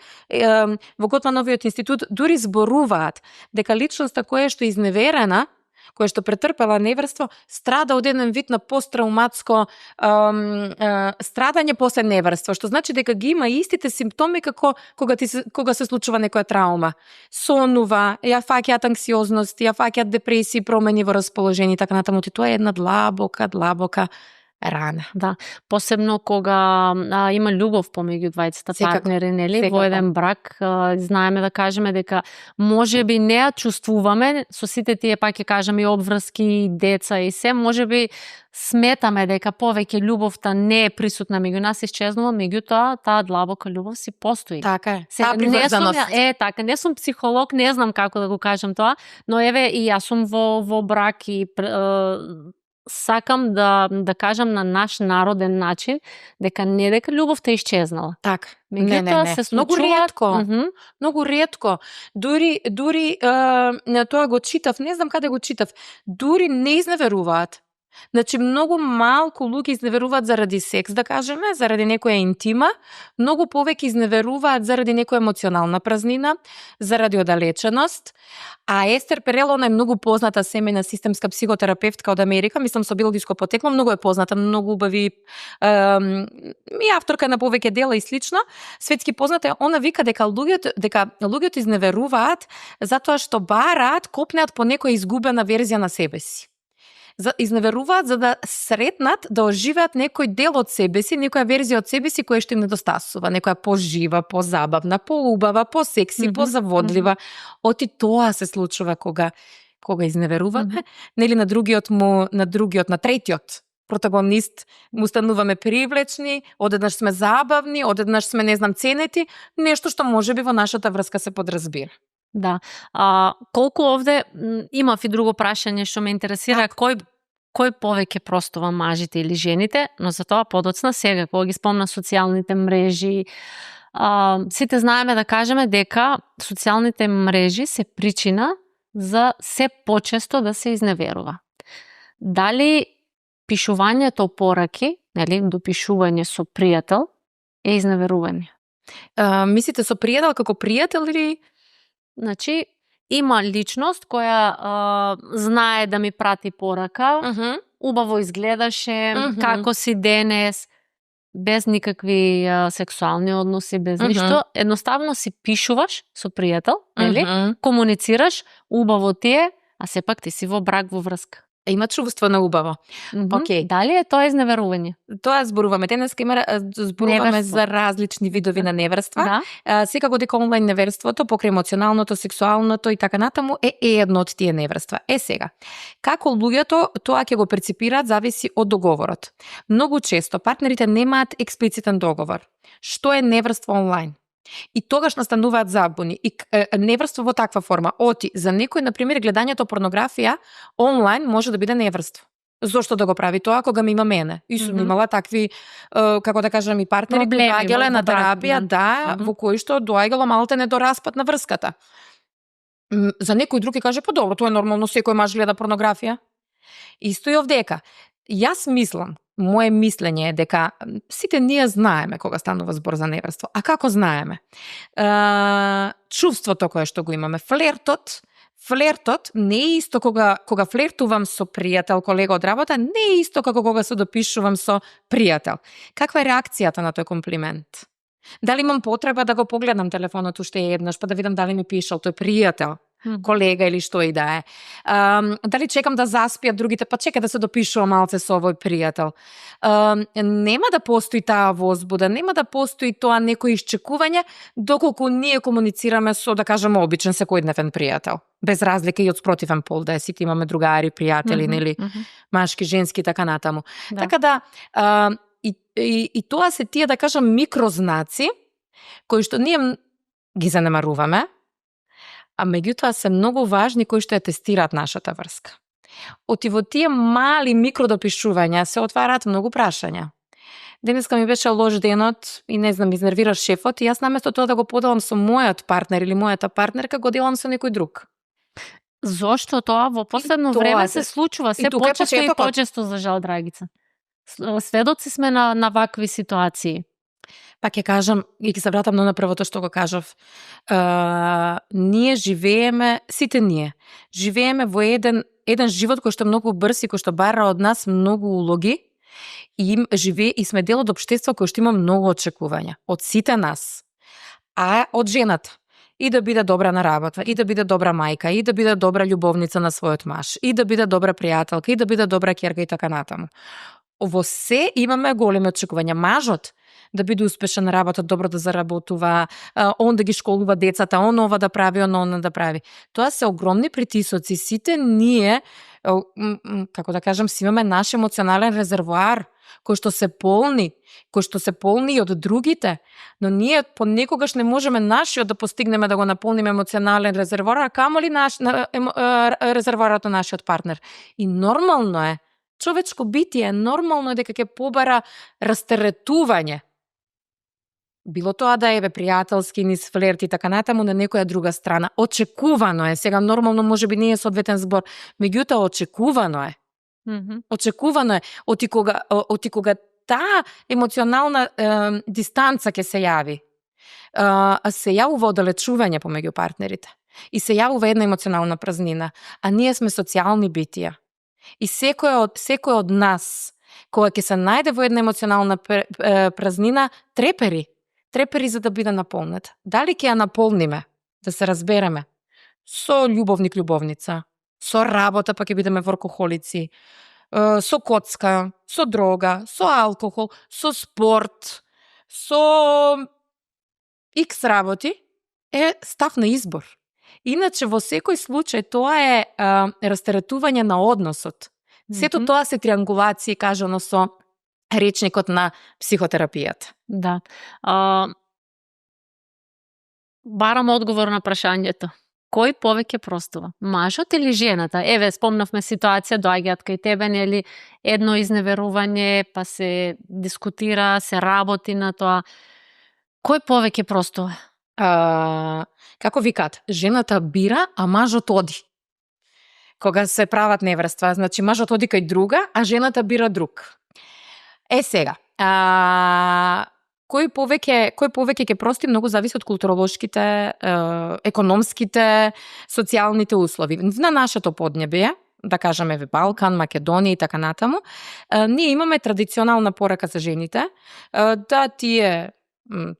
во Готмановиот институт дури зборуваат дека личноста која што е изневерена, која што претрпела неверство, страда од еден вид на посттрауматско страдање после неверство, што значи дека ги има истите симптоми како кога се случува некоја траума. Сонува, ја фаќаат анксиозност, ја фаќаат депресии, промени во расположение, така натаму. Тоа е една длабока рана. Да, посебно кога има љубов помеѓу двајцата партнери, нели? Во еден брак, знаеме да кажеме дека можеби не ја чувствуваме со сите тие, пак ќе кажам, и обврски, деца и се, можеби сметаме дека повеќе љубовта не е присутна меѓу нас, исчезнува, меѓутоа таа длабока љубов си постои. Така е. Таа приврзаност. Така, не сум психолог, не знам како да го кажам тоа, но еве и јас сум во брак и сакам да кажам на наш народен начин дека не дека љубовта е исчезнала. Така. Не. Се случува... Многу ретко. Дури тоа го читав, не знам каде го читав. Дури не изневеруваат. Значи, многу малку луѓе изневеруваат заради секс, да кажеме, заради некоја интима, многу повеќе изневеруваат заради некоја емоционална празнина, заради оддалеченост. А Естер Перел, она е многу позната семејна системска психотерапевтка од Америка, мислам со биологиско потекло, многу е позната, многу убави и авторка на повеќе дела и слично, светски позната. Она вика дека луѓето изневеруваат затоа што бараат, копнеат по некоја изгубена верзија на себе си. Изневеруваат за да сретнат, да оживеат некој дел од себе си, некоја верзија од себе си која што им недостасува, некоја пожива, позабавна, поубава, посекси, позаводлива. Оти тоа се случува кога изневеруваме, нели на третиот протагонист му стануваме привлечни, одеднаш сме забавни, одеднаш сме не знам ценети, нешто што можеби во нашата врска се подразбира. Да. Колку овде имав и друго прашање што ме интересира, кој повеќе простува, мажите или жените, но за тоа подоцна сега, кога ги спомна социјалните мрежи, сите знаеме да кажеме дека социјалните мрежи се причина за се почесто да се изневерува. Дали пишувањето пораки, нели, допишување со пријател е изневерување? Мислите со пријател како пријател или... Значи, има личност која знае да ми прати порака, убаво изгледаше, како си денес, без никакви сексуални односи, без ништо, едноставно си пишуваш со пријател, нели? Комуницираш, убаво ти е, а сепак ти си во брак, во врска. Има чувство на убаво. Океј. Дали е тоа изневерување? Тоа зборуваме. Денеска зборуваме Неверство. за различни видови на неверства. Да. Секако дека онлайн неверството, покрај емоционалното, сексуалното и така натаму, е едно од тие неверства. Сега, како луѓето тоа ќе го перципираат зависи од договорот. Многу често партнерите немаат експлицитен договор. Што е неверство онлайн? И тогаш настануваат забуни. И неверство во таква форма. За некој, например, гледањето порнографија онлайн може да биде неверство. Зошто да го прави тоа кога ми има мене? И сум имала такви, како да кажам, и партнери кои доаѓале на терапија, во кои што доаѓало малтене до распад на врската. За некој друг ќе каже, па добро, тоа е нормално, секој маж гледа порнографија. Исто и овдека. Јас мислам, мое мислење е дека сите ние знаеме кога станува збор за неверство. А како знаеме? Чувството кое што го имаме, флертот не е исто кога флертувам со пријател, колега од работа, не е исто како кога се допишувам со пријател. Каква е реакцијата на тој комплимент? Дали имам потреба да го погледам телефонот уште еднаш, па да видам дали ми пишал тој пријател, колега или што и да е. Дали чекам да заспиат другите, па чека да се допишувам малце со овој пријател. Нема да постои таа возбуда, нема да постои тоа некој исчекување, доколку ние комуницираме со, да кажеме, обичен секојдневен пријател. Без разлика и од спротивен пол, да е, сите имаме другари, пријатели, нели, машки, женски, така натаму. Да. Така да, и тоа се тие, да кажам, микрознаци, кои што ние ги занемаруваме, а меѓутоа се многу важни кои што ја тестираат нашата врска. Во тие мали микродопишувања се отвараат многу прашања. Денеска ми беше лош денот и не знам, изнервираш шефот и јас наместо тоа да го поделам со мојот партнер или мојата партнерка, го делам со некој друг. Зошто тоа во последно време се случува се почесто и почесто, за жал, драгица. Сведоци сме на вакви ситуации. Па ќе кажам, и ќе се вратам на првото што го кажав. Ние живееме, сите ние, живееме во еден живот кој што е многу брз и кој што бара од нас многу улоги и сме дел од општество кој што има многу очекувања. Од сите нас. А од жената. И да биде добра на работа, и да биде добра мајка, и да биде добра љубовница на својот маж, и да биде добра пријателка, и да биде добра ќерка и така натаму. Во се имаме големи очекувања. Мажот да биде успешен на работа, добро да заработува, он да ги школува децата, он ова да прави, он да прави. Тоа се огромни притисоци. Сите ние, како да кажам, си имаме наш емоционален резервоар, кој што се полни и од другите, но ние понекогаш не можеме нашиот да постигнеме да го наполниме емоционален резервоар, а камоли резервоарот на нашиот партнер. И нормално е, човечко битие, нормално е дека ќе побара растеретување. Било тоа да е пријателски, низ флерт и така натаму на некоја друга страна. Очекувано е, сега нормално можеби не е соодветен збор, меѓутоа очекувано е. Очекувано е, оти кога таа емоционална дистанца ќе се јави, се јавува оддалечување помеѓу партнерите и се јавува една емоционална празнина, а ние сме социјални битија. И секој од нас, кога ќе се најде во една емоционална празнина, трепери за да биде наполнет. Дали ќе ја наполниме, да се разбереме, со љубовник-љубовница, со работа, па ќе бидеме воркохолици, со коцка, со дрога, со алкохол, со спорт, со икс работи, е став на избор. Иначе во секој случај тоа е растеретување на односот. Сето тоа се триангулации, кажано со речникот на психотерапијата. Да. Барам одговор на прашањето. Кој повеќе простува? Мажот или жената? Еве, спомнавме ситуација, доаѓаат кај тебе, нели, едно изневерување, па се дискутира, се работи на тоа. Кој повеќе простува? Како викаат, жената бира, а мажот оди. Кога се прават неверства, значи мажот оди кај друга, а жената бира друг. Сега, кој повеќе ќе прости, многу зависи од културолошките, економските, социјалните услови. На нашето поднебие, да кажеме Балкан, Македонија и така натаму, ние имаме традиционална порака за жените да тие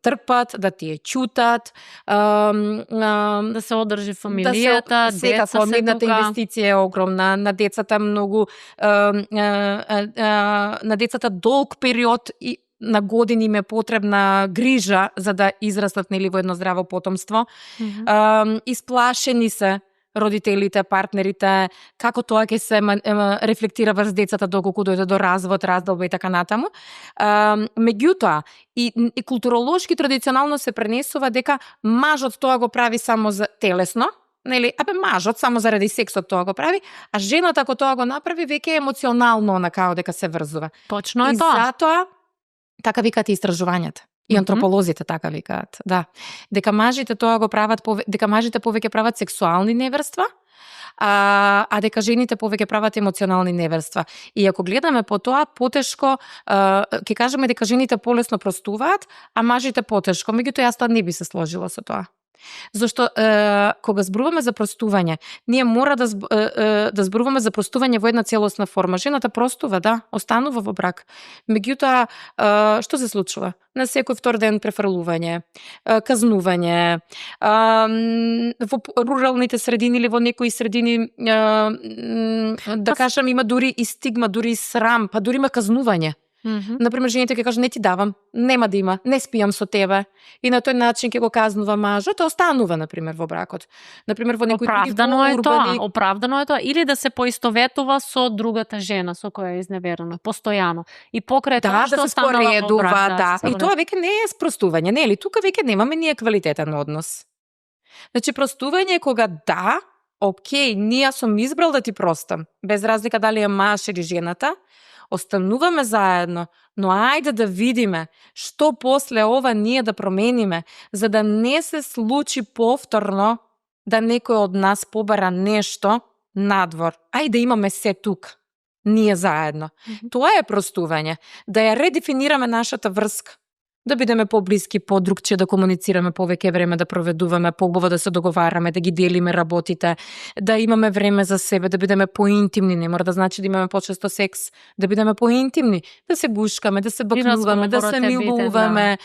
трпат, да тие чутат, да се одржи фамилијата, секако, деца се нивната тука. инвестиција е огромна, на децата многу, на децата долг период и на години им е потребна грижа за да израстат нели во едно здраво потомство. Исплашени се родителите, партнерите, како тоа ќе се рефлектира врз децата доколку дојде до развод, раздолба и така натаму. Меѓутоа, и културолошки традиционално се пренесува дека мажот тоа го прави само за телесно, нели, мажот само заради сексот тоа го прави, а жената ако тоа го направи веќе емоционално као дека се врзува. Точно е и тоа. И затоа така викаат и истражувањата. И антрополозите така викаат, да. Дека мажите тоа го прават, дека мажите повеќе прават сексуални неверства, а дека жените повеќе прават емоционални неверства. И ако гледаме по тоа, потешко, ќе кажеме дека жените полесно простуваат, а мажите потешко. Меѓутоа, јас тоа не би се сложила со тоа. Зашто кога зборуваме за простување, ние мора да зборуваме за простување во една целосна форма. Жената простува, да, останува во брак. Меѓутоа, што се случува? На секој втор ден префрлување, казнување, во руралните средини или во некои средини, да кажам, има дури и стигма, дури и срам, па дури има казнување. Например, жените ќе кажат, не ти давам, нема да има, не спијам со тебе. И на тој начин ќе го казнува мажот, а останува, например, во бракот. Например, во некои оправдано е тоа, или да се поистоветува со другата жена со која е изневерено, постојано. И покрај тоа што останала во брак. Да. И тоа веќе не е спростување, нели? Тука веќе немаме ние квалитетен однос. Значи, простување е кога да, окей, ние сум избрал да ти простам, без разлика дали е маж или жената, остануваме заедно, но ајде да видиме што после ова ние да промениме, за да не се случи повторно да некој од нас побара нешто надвор. Ајде имаме се тук, ние заедно. Тоа е простување, да ја редефинираме нашата врска. Да бидеме поблиски, подругче, да комуницираме повеќе време, да проведуваме, поубаво да се договараме, да ги делиме работите, да имаме време за себе, да бидеме поинтимни, не мора да значи да имаме почесто секс, да бидеме поинтимни, да се гушкаме, да се бакнуваме, да се милуваме.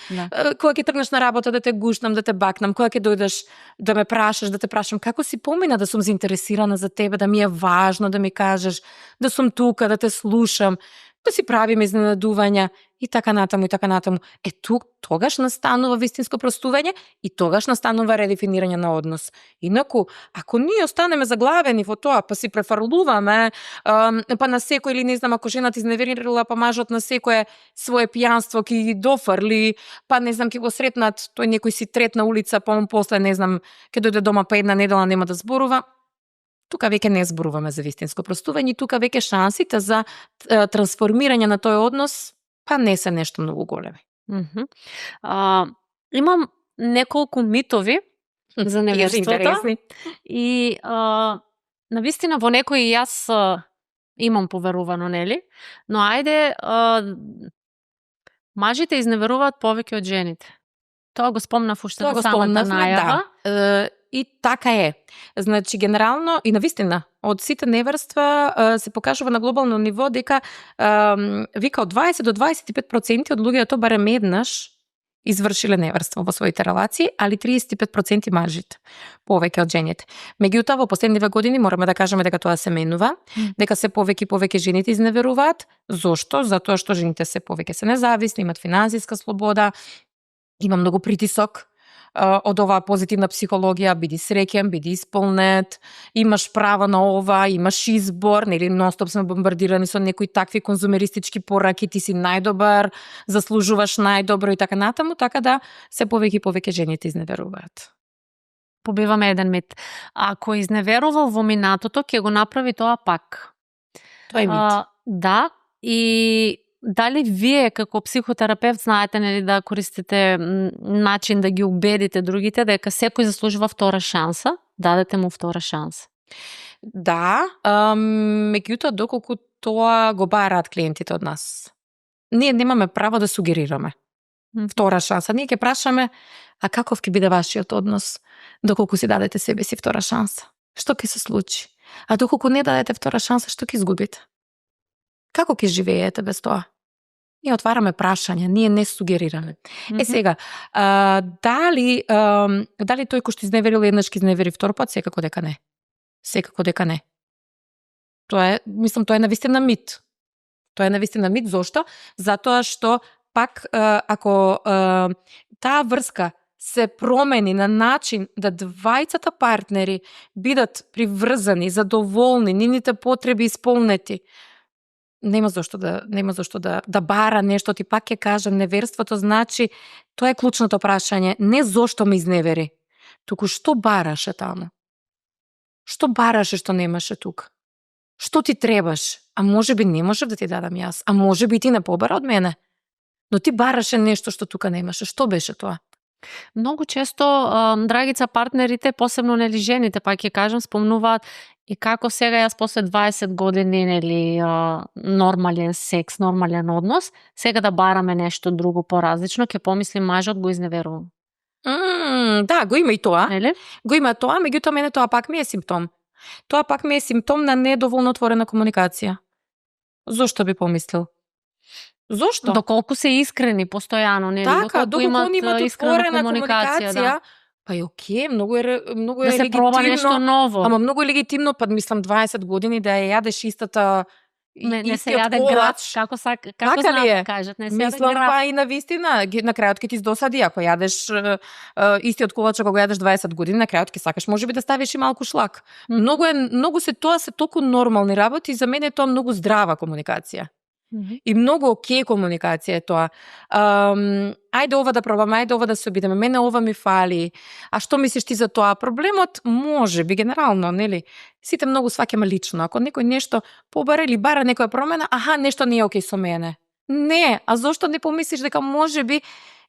Кога ќе тргнеш на работа да те гушнам, да те бакнам, кога ќе дојдеш да ме прашаш, да те прашам како си помина, да сум заинтересирана за тебе, да ми е важно да ми кажеш, да сум тука, да те слушам, да си правиме изненадувања и така натаму, и така натаму. Тук тогаш настанува вистинско простување и тогаш настанува редефинирање на однос. Инаку, ако ние останеме заглавени во тоа, па си префрлуваме, па на секој или не знам, ако жената изневерила, па мажот на секое свое пијанство ќе ги дофрли, па не знам, ќе го сретнат, тој некој си трет на улица, па он после, не знам, ќе дојде дома па една недела нема да зборува. Тука веќе не зборуваме за вистинско простување, тука веќе шансите за трансформирање на тој однос па не се нешто многу големи. Имам неколку митови за неверството и навистина во некои јас имам поверувано, нели? Но ајде, мажите изневеруваат повеќе од жените. Тоа го спомнав уште на самата најава. Да. И така е. Значи, генерално и навистина, од сите неверства се покажува на глобално ниво дека вика од 20 до 25% од луѓето барем еднаш извршиле неверство во своите релации, али 35% мажите, повеќе од жените. Меѓутоа, во последниве години мораме да кажеме дека тоа се менува, дека се повеќе и повеќе жените изневеруваат. Зошто? Затоа што жените се повеќе се независни, имат финансиска слобода, има многу притисок од оваа позитивна психологија, биди среќен, биди исполнет, имаш право на ова, имаш избор, нели ностоп сме бомбардирани со некои такви конзумеристички пораки, ти си најдобар, заслужуваш најдобро и така натаму, така да се повеќе и повеќе жените изневеруваат. Побиваме еден мит. Ако изневерувал во минатото, ќе го направи тоа пак. Тоа е мит. Да, и дали вие како психотерапевт знаете, нели, да користите начин да ги убедите другите дека секој заслужува втора шанса, дадете му втора шанса? Да, меѓутоа доколку тоа го бараат клиентите од нас. Ние немаме право да сугерираме втора шанса. Ние ќе прашаме, а каков ќе биде вашиот однос доколку си дадете себе си втора шанса? Што ќе се случи? А доколку не дадете втора шанса, што ќе изгубите? Како ќе живеете без тоа? Ние отвараме прашања, ние не сугерираме. Сега, дали тој кој што изневерил еднаш ќе изневери втор пат? Секако дека не. Секако дека не. Тоа е навистина мит. Тоа е навистина мит, зошто? Затоа што пак ако таа врска се промени на начин да двајцата партнери бидат приврзани, задоволни, нивните потреби исполнети, нема зошто да бара нешто. Ти пак ќе кажам, неверството значи, тоа е клучното прашање, не зошто ме изневери, туку што бараше таму? Што бараше што немаше тука? Што ти требаш? А може би не можев да ти дадам јас, а може би ти не побара од мене. Но ти бараше нешто што тука немаше. Што беше тоа? Многу често, драгица, партнерите, посебно нели жените, па ќе кажам, спомнуваат и како сега јас после 20 години нели нормален секс, нормален однос, сега да бараме нешто друго поразлично, ќе помислим мажот го изневерувам. Да, го има и тоа. Нели? Го има тоа, меѓутоа мене тоа пак ми е симптом. Тоа пак ми е симптом на недоволно отворена комуникација. Зошто би помислил? Зошто? Доколку се искрени постојано, нели? Така, доколку имат отворена комуникација, да. па е окей, многу е Да се проба нешто ново. Ама многу е легитимно, па мислам 20 години да ја јадеш истата не се јаде грач, како знаат кажат, не се јаде мислам, грач. па и на вистина, на крајот ќе ти издосади, ако јадеш истиот колач ако го јадеш 20 години, на крајот ќе сакаш можеби да ставиш и малку шлак. Многу се тоа се толку нормални работи, за мене е тоа многу здрава комуникација. И многу окей комуникација е тоа. Ајде ова да пробаме, ајде ова да се обидеме, мене ова ми фали. А што мислиш ти за тоа? Проблемот може би генерално, нели? Сите многу сваќаме лично. Ако некој нешто побара или бара некоја промена, нешто не е окей со мене. Не, а зошто не помислиш дека може би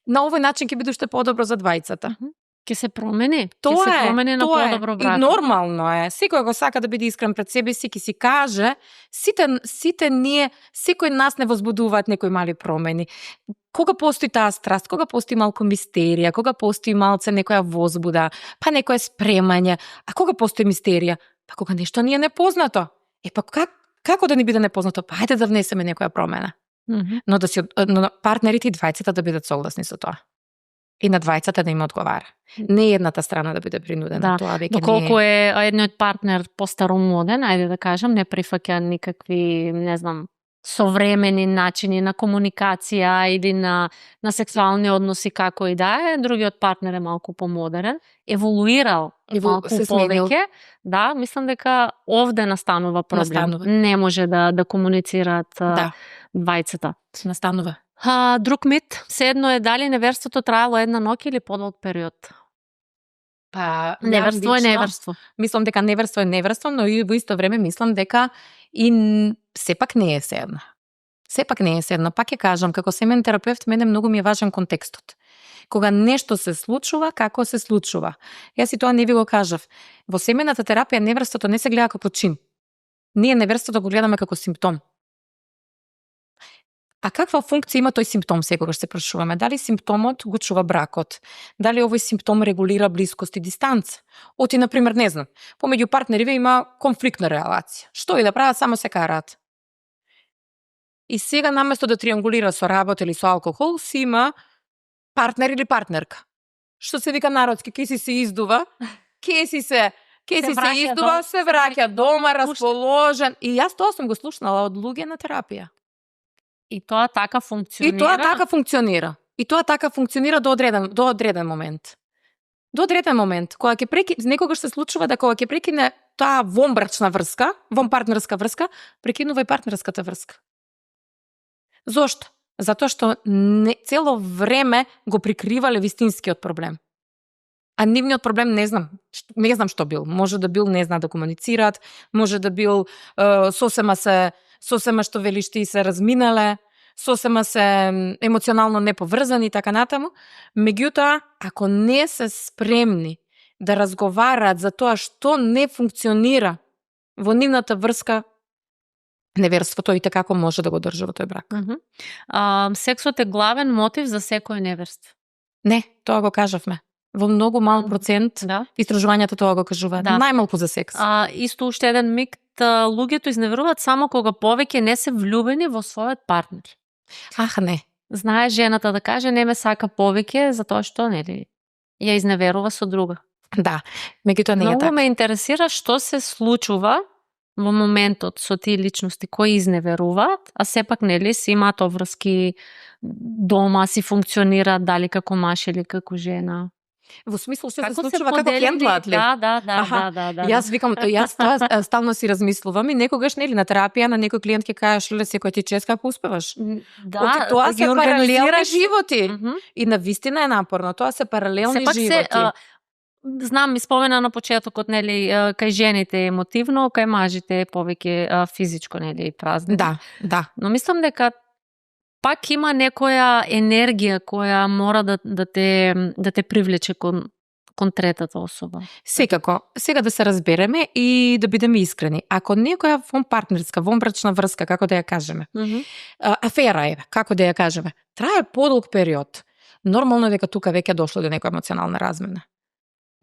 на овој начин ќе биде уште подобро за двајцата? Ќе се промени. Тоа ќе се промени на подобро брак. И нормално е. Секој го сака да биде искрен пред себе си, ќе си каже, сите ние, секој нас не возбудуваат некои мали промени. Кога постои таа страст, кога постои малку мистерија, кога постои малце некоја возбуда, па некое спремање, а кога постои мистерија? Па кога нешто ни е непознато. Па како да ни биде непознато? Па ајде да внесеме некоја промена. Но но партнерите и двајцата да бидат согласни со тоа. И на двајцата да им одговара. Не едната страна да биде принудена. Тоа веќе доколку е едниот партнер постаромоден, ајде да кажам, не прифаќа никакви, не знам, современи начини на комуникација или на сексуални односи како и да е, другиот партнер е малку помодерен, еволуирал малку повеќе. Да, мислам дека овде настанува проблем. Не може да комуницираат двајцата. Настанува. Друг мит, се едно е дали неверството траело една ноќ или подолг период? Па, неверство е неверство. Мислам дека неверство е неверство, но и во исто време мислам дека и сепак не е седно. Сепак не е седно. Пак ќе кажам, како семен терапевт, мене многу ми е важен контекстот. Кога нешто се случува, како се случува. Јас и тоа не ви го кажав. Во семената терапија неверството не се гледа како чин. Ние неверството го гледаме како симптом. А каква функција има тој симптом, секогаш се прашуваме? Дали симптомот го чува бракот? Дали овој симптом регулира блискост и дистанца? Оти, например, не знам, помеѓу партнериве има конфликтна релација. Што и да прават, само се караат. И сега, наместо да триангулира со работа или со алкохол, си има партнер или партнерка. Што се вика народски, ке си се издува, ке си се издува, се враќа дома, расположен. И јас тоа сум го слушнала од луѓе на терапија. И тоа така функционира. И тоа така функционира до одреден момент. До одреден момент, кога ќе прекине, некогаш се случува да кога ќе прекине таа вонбрачна врска, вонпартнерска врска, прекинува и партнерската врска. Зошто? Затоа што цело време го прикривале вистинскиот проблем. А нивниот проблем не знам што бил. Може да бил не зна да комуницираат, може да бил сосема што велиш ти се разминале, сосема се емоционално неповрзани и така натаму. Меѓутоа, ако не се спремни да разговараат за тоа што не функционира во нивната врска, неверството и како може да го држи во тој брак. Сексот е главен мотив за секој неверство? Не, тоа го кажавме. Во многу мал процент Да. истражувањата тоа го кажуваат. Да. Најмалку за секс. Исто уште еден миг, луѓето изневеруваат само кога повеќе не се влюбени во својот партнер. Не. Знае жената да каже не ме сака повеќе затоа што нели ја изневерува со друга. Да, меѓутоа не е Многу така. ме интересира што се случува во моментот со тие личности кои изневеруваат, а сепак нели си имаат обврски дома, си функционираат дали како маж или како жена. Во смисло што се Како случува, како поделени- хендлаат ли? Да. Јас викам, јас тоа стално си размислувам и некогаш нели на терапија на некој клиент ќе кажеш леле секој ти чест како успеваш. Да, Тоа ги се паралелни организираш. животи. Мгм. И навистина е напорно, тоа се паралелни Сепак животи. знам, ми спомена на почетокот, нели, кај жените е емотивно, кај мажите е повеќе физичко, нели, празнено. Да. Но мислам дека пак има некоја енергија која мора да те привлече кон третата особа. Секако, сега да се разбереме и да бидеме искрени. Ако некоја партнерска, вонбрачна врска, како да ја кажеме, афера е, како да ја кажеме, трае подолг период, нормално е дека тука веќе дошло до некоја емоционална размена.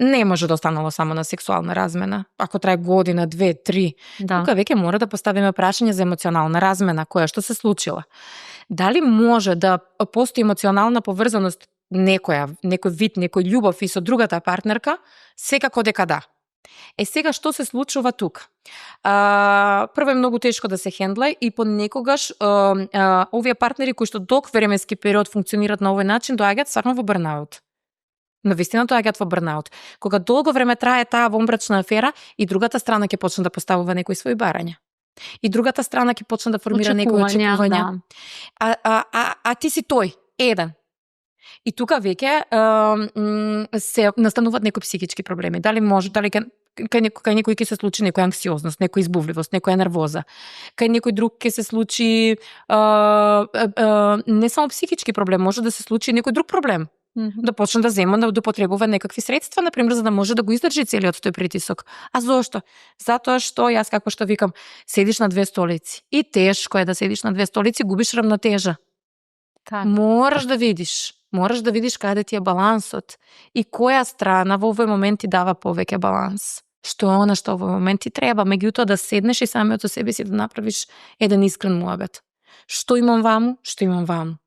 Не може да останало само на сексуална размена. Ако трае година, 2, 3, Да. тука веќе мора да поставиме прашање за емоционална размена, која што се случила. Дали може да постои емоционална поврзаност некој вид, некој љубов и со другата партнерка? Секако дека да. Сега што се случува тука? Прво е многу тешко да се хендла и понекогаш овие партнери кои што долг временски период функционираат на овој начин доаѓаат стварно во бърнаут. Навистина доаѓаат во бърнаут. Кога долго време трае таа вонбрачна афера и другата страна ќе почне да поставува некои своји барања. И другата страна ќе почне да формира некои очекувања. Да. А ти си тој, еден. И тука веќе се настануваат некои психички проблеми. Дали кај некој ќе се случи некоја анксиозност, некоја избувливост, некоја нервоза. Кај некој друг ќе се случи не само психички проблем, може да се случи некој друг проблем. Да почне да зема да употребува некакви средства, например, за да може да го издржи целиот тој притисок. А зошто? Затоа што јас како што викам, седиш на две столици. И тешко е да седиш на две столици, губиш рамнотежа. Так. Мораш да видиш каде ти е балансот и која страна во овој момент ти дава повеќе баланс. Што е она што во овој момент ти треба, меѓутоа да седнеш и самиот со себе си да направиш еден искрен муабет. Што имам ваму? Што имам ваму?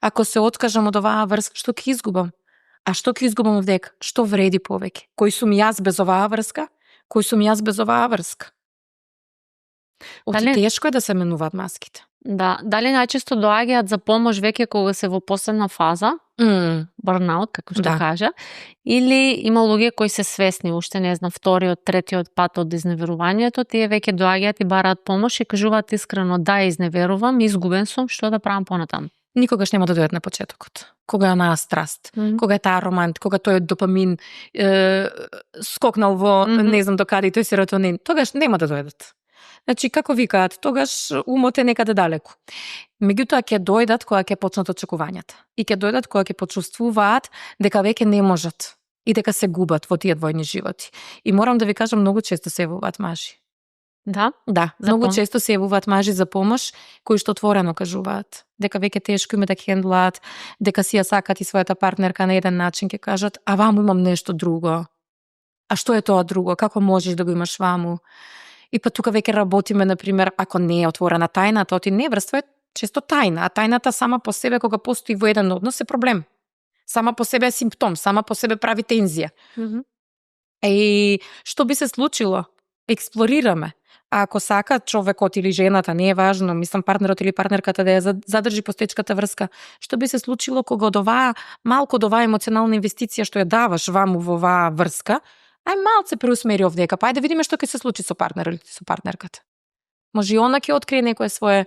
Ако се откажам од оваа врска, што ќе изгубам? А што ќе изгубам овдека? Што вреди повеќе? Кој сум јас без оваа врска? Кој сум јас без оваа врска? Тешко е да се менуваат маските. Да, дали најчесто доаѓаат за помош веќе кога се во последна фаза, бърнаут, како што кажа, или има луѓе кои се свесни, уште не знам, вториот, третиот пат од изневерувањето, тие веќе доаѓаат и бараат помош и кажуваат искрено да изневерувам, изгубен сум, што да правам понатаму. Никогаш нема да дојдат на почетокот. Кога е онаа страст, кога е таа романт, кога тој допамин скокнал во не знам докаде тој серотонин, тогаш нема да дојдат. Значи, како викаат, тогаш умот е некаде далеку. Меѓутоа ќе дојдат кога ќе почнат очекувањата. И ќе дојдат кога ќе почувствуваат дека веќе не можат и дека се губат во тие двојни животи. И морам да ви кажам, многу често се јавуваат мажи. Да? Да, многу често се јавуваат мажи за помош, кои што отворено кажуваат дека веќе тешко име да хендлаат, дека си ја сакат и својата партнерка на еден начин, ќе кажат, а ваму имам нешто друго. А што е тоа друго? Како можеш да го имаш ваму? И па тука веќе работиме, например, ако не е отворена тајната, оти неврство е често тајна, а тајната сама по себе кога постои во еден однос е проблем. Сама по себе е симптом, сама по себе прави тензија. И што би се случило? Експлорираме. А ако сака човекот или жената, не е важно, мислам партнерот или партнерката да ја задржи постечката врска, што би се случило кога од оваа малку од оваа емоционална инвестиција што ја даваш ваму во оваа врска, ај малце преусмери овдека, па ајде видиме што ќе се случи со партнерот или со партнерката. Може и она ќе открие некое свое,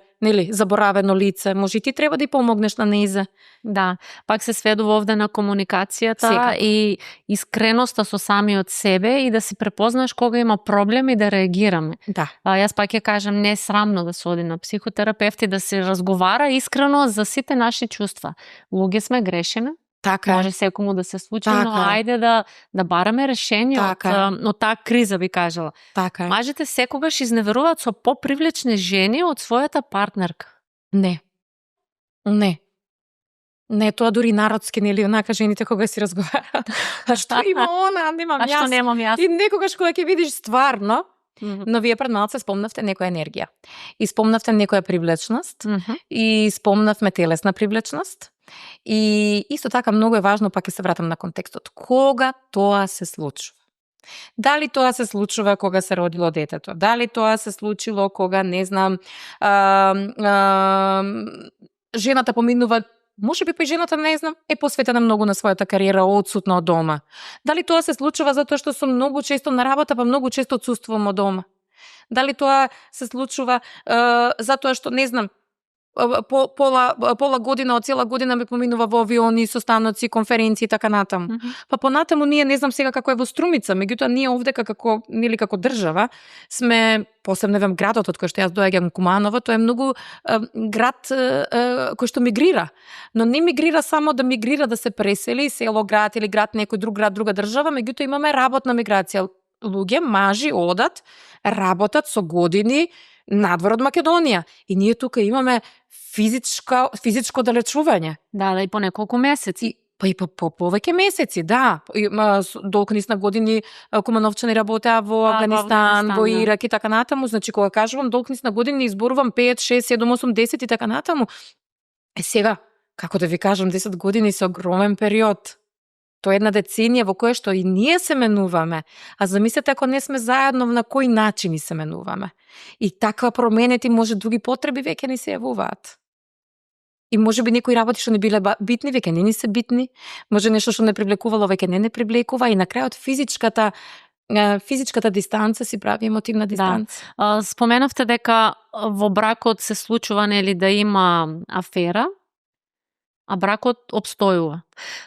заборавено лице, може и ти треба да ја помогнеш на нејзе. Да, пак се сведува овде на комуникацијата и искреноста со самиот себе и да си препознаеш кога има проблем и да реагираме. Да. Јас пак ќе кажам, не е срамно да се оди на психотерапевт и да се разговара искрено за сите наши чувства. Луѓе сме, грешиме. Така. Може секому да се случи, но ајде да бараме решение од таа криза, би кажала. Така. Мажите секогаш изневеруваат со попривлечни жени од својата партнерка. Не. Не, тоа дури народски, нели, онака жените кога си разговараат. А што има она, немам А што јас. немам јас? И некогаш кога ќе видиш стварно, но вие пред малце спомнавте некоја енергија. И спомнавте некоја привлечност. И спомнавме телесна привлечност. И исто така многу е важно, пак ќе се вратам на контекстот. Кога тоа се случува? Дали тоа се случува кога се родило детето? Дали тоа се случило кога, не знам, жената поминува, може би па и жената, не знам, е посветена многу на својата кариера, одсутна од дома. Дали тоа се случува затоа што сум многу често на работа, па многу често отсуствувам од дома? Дали тоа се случува затоа што, не знам, пола година од цела година ме поминува во авиони, состаноци, конференции и така натаму. Па понатаму ние, не знам сега како е во Струмица, меѓутоа ние овдека како држава сме, посебно градот од кој што јас доаѓам, Куманово, тоа е многу град кој што мигрира. Но не мигрира само да мигрира, да се пресели село, град или град, некој друг град, друга држава, меѓутоа имаме работна миграција. Луѓе, мажи одат, работат со години надвор од Македонија. И ние тука имаме физичко далечување. Да, и по неколку месеци. Па и по повеќе месеци, да. Долг низ на години Кумановчани работеа во Афганистан, во Ирак и така натаму. Значи, кога кажувам долг низ на години, изборувам 5, 6, 7, 8, 10 и така натаму. Сега, како да ви кажам, 10 години се огромен период. Тоа е една деценија во која што и ние се менуваме. А замислете ако не сме заедно, на кој начин се менуваме. И таква променети, може други потреби веќе ни се јавуваат. И може би некои работи што не биле битни, веќе не ни се битни. Може нешто што не привлекувало, веќе не привлекува. И на крајот физичката дистанца си прави емотивна дистанца. Да. Споменавте дека во бракот се случува, нели, да има афера, а бракот обстојува.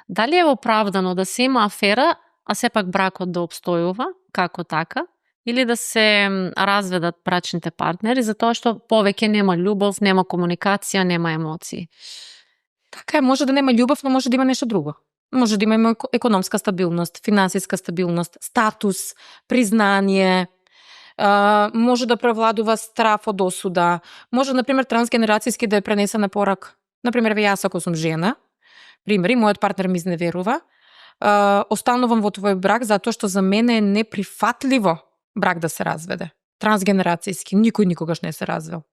Дали е оправдано да се има афера, а сепак бракот да обстојува, како така, или да се разведат брачните партнери, затоа што повеќе нема љубов, нема комуникација, нема емоции? Така е, може да нема љубов, но може да има нешто друго. Може да има економска стабилност, финансиска стабилност, статус, признание, може да превладува страф од осуда, може, например, трансгенерацијски да е пренесена порака. Например, јас ако сум жена, примери, мојот партнер ми изневерува, останувам во твој брак затоа што за мене е неприфатливо брак да се разведе. Трансгенерацијски, никој никогаш не се развел.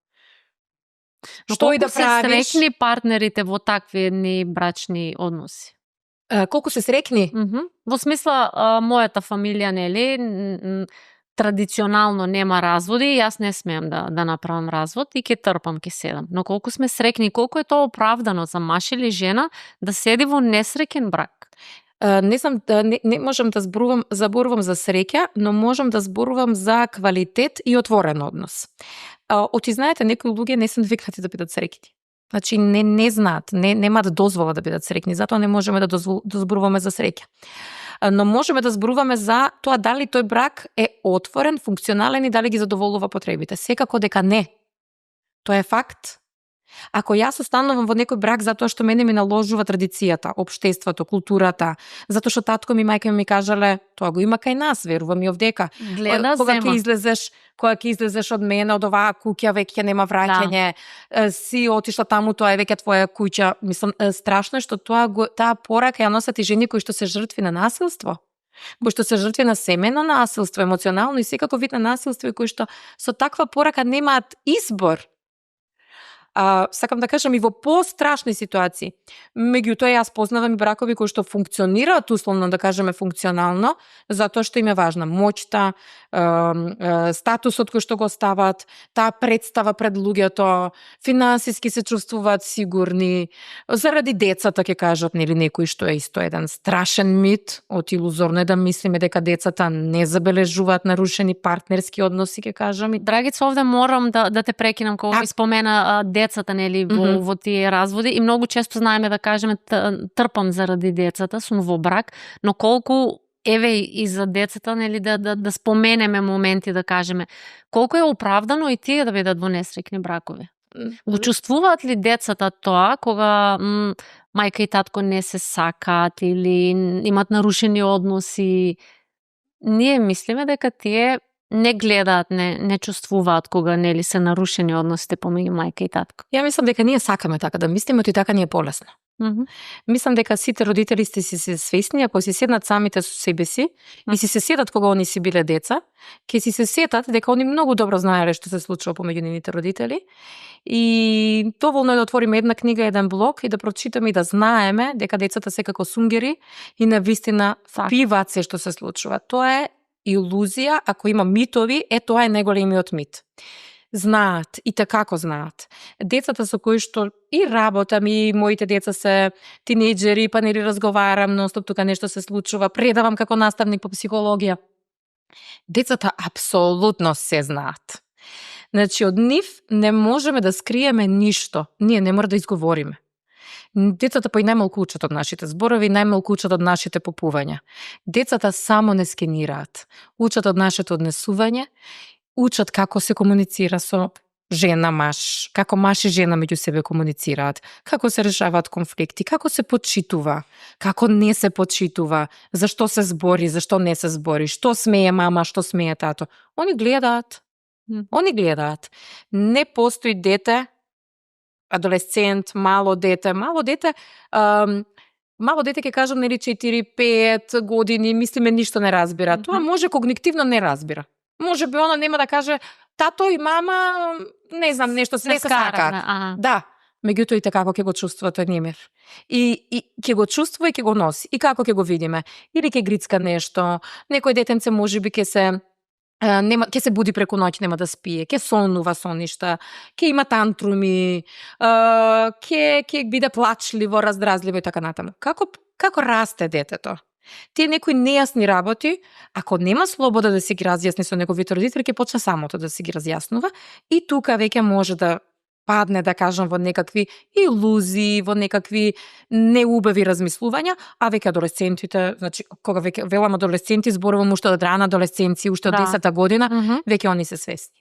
Но што и да правиш? Се срекни партнерите во такви едни брачни односи? Колку се срекни? Во смисла, мојата фамилија, нели, традиционално нема разводи, јас не смеам да направам развод и ќе трпам, ќе седам. Но колку сме срекни, колку е тоа оправдано за маж или жена да седи во несреќен брак? Не знам, не можам да зборувам за среќа, но можам да зборувам за квалитет и отворен однос. Оти знаете, некои луѓе не се навикнати да бидат среќни. Значи не знаат, немаат дозвола да бидат среќни, затоа не можеме да зборуваме за среќа. Но можеме да зборуваме за тоа дали тој брак е отворен, функционален и дали ги задоволува потребите. Секако дека не. Тоа е факт. Ако јас останувам во некој брак затоа што мене ми наложува традицијата, општеството, културата, затоа што татко ми, мајка ми кажале, тоа го има кај нас, верувам и овдека. Гледа, кога ќе излезеш од мене, од оваа куќа, веќе нема враќање, си отишла таму, тоа е веќе твоја куќа. Мислам, страшно е што таа порака ја носат и жени кои што се жртви на насилство, кои што се жртви на семено насилство, емоционално и секако вид на насилство, и кои што со таква порака немаат избор. Сакам да кажам и во пострашни ситуации. Меѓутоа јас познавам и бракови кои што функционираат условно, да кажеме функционално, затоа што им е важна моќта, статусот кој што го стават, таа представа пред луѓето, финансиски се чувствуваат сигурни, заради децата ќе кажат, нели, некои, што е исто еден страшен мит, од илузорно е да мислиме дека децата не забележуваат нарушени партнерски односи, ќе кажам. Драгица, овде морам да те прекинам кога ми спомена децата, нели, во тие разводи, и многу често знаеме да кажеме трпам заради децата, сум во брак, но колку еве и за децата, нели, да споменеме моменти, да кажеме колку е оправдано и тие да бидат во несреќни бракови. Го чувствуваат ли децата тоа кога мајка и татко не се сакаат или имат нарушени односи? Ние мислиме дека тие не гледаат, не чувствуваат кога, нели, се нарушени односите помеѓу мајка и татко. Ја мислам дека ние сакаме така да мислиме, и така ни е полесно. Мислам дека сите родители сте си се свесни, ако си седнат самите со себе си и си се сетат кога они си биле деца, ќе си се сетат дека они многу добро знаеле што се случува помеѓу нивните родители. И доволно е да отвориме една книга, еден блог и да прочитаме и да знаеме дека децата се како сунгери и навистина впиваат се што се случува. Тоа е илузија, ако има митови, тоа е најголемиот мит. Знаат и како знаат. Децата со кои што и работам, и моите деца се тинејџери, па нели разговарам, ностоп тука нешто се случува, предавам како наставник по психологија. Децата апсолутно се знаат. Значи, од нив не можеме да скриеме ништо. Ние не мора да изговориме. Децата па и најмалку учат од нашите зборови, најмалку учат од нашите попувања. Децата само не скенираат. Учат од нашето однесување, учат како се комуницира со жена, маж, како маж и жена меѓу себе комуницираат, како се решаваат конфликти, како се почитува, како не се почитува, зашто се збори, зашто не се збори, што смее мама, што смее тато. Они гледаат. Они гледаат. Не постои дете, адолесцент, мало дете ќе кажам нели 4-5 години, мислиме ништо не разбира. Тоа може когнитивно не разбира. Може би она нема да каже тато и мама, не знам, нешто се скарат. Да, меѓутоа и како ќе го чувствува тој немир. И ќе го чувствува и ќе го носи. И како ќе го видиме? Или ќе грицка нешто, некој детенце можеби ќе се буди преку ноќ, нема да спие, ќе сонува со ништа, ќе има тантруми, ќе биде плачливо, раздразливо и така натаму. Како расте детето? Тие некои нејасни работи, ако нема слобода да си ги разјасни со неговите родители, ќе почне самото да си ги разјаснува и тука веќе може да падне, да кажам, во некакви илузии, во некакви неубави размислувања, а веќе адолесцентите, значи, кога веќе велам адолесценти, зборувам уште од рана адолесценција, уште од 10-та година, веќе они се свесни.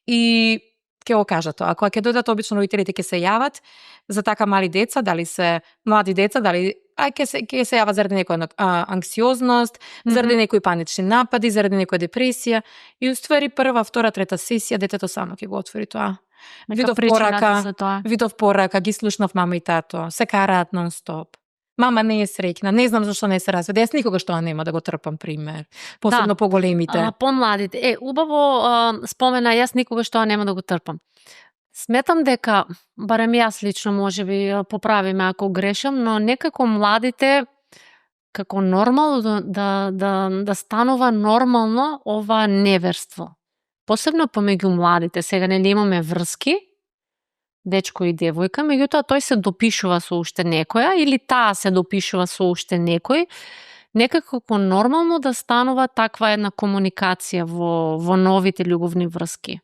И ќе го кажат тоа. Ако ќе дојдат, обично родителите ќе се јават за така мали деца, дали се млади деца, дали ќе се јават заради некоја анксиозност, заради некои панични напади, заради некоја депресија и уствари прва, втора, трета сесија детето само ќе го отвори тоа. Видов порака, ги слушнав мама и тато, се караат нон-стоп. Мама не е среќна, не знам зашто не се разведе. Јас никогаш тоа нема да го трпам пример. Посебно поголемите. Помладите. Убаво спомена, јас никогаш тоа нема да го трпам. Сметам дека, барем јас лично, можеби поправиме ако грешам, но некако младите како нормално да станува нормално ова неверство. Посебно помеѓу младите. Сега нели имаме врски, дечко и девојка, меѓутоа тој се допишува со уште некоја или таа се допишува со уште некој, некако нормално да станува таква една комуникација во новите љубовни врски.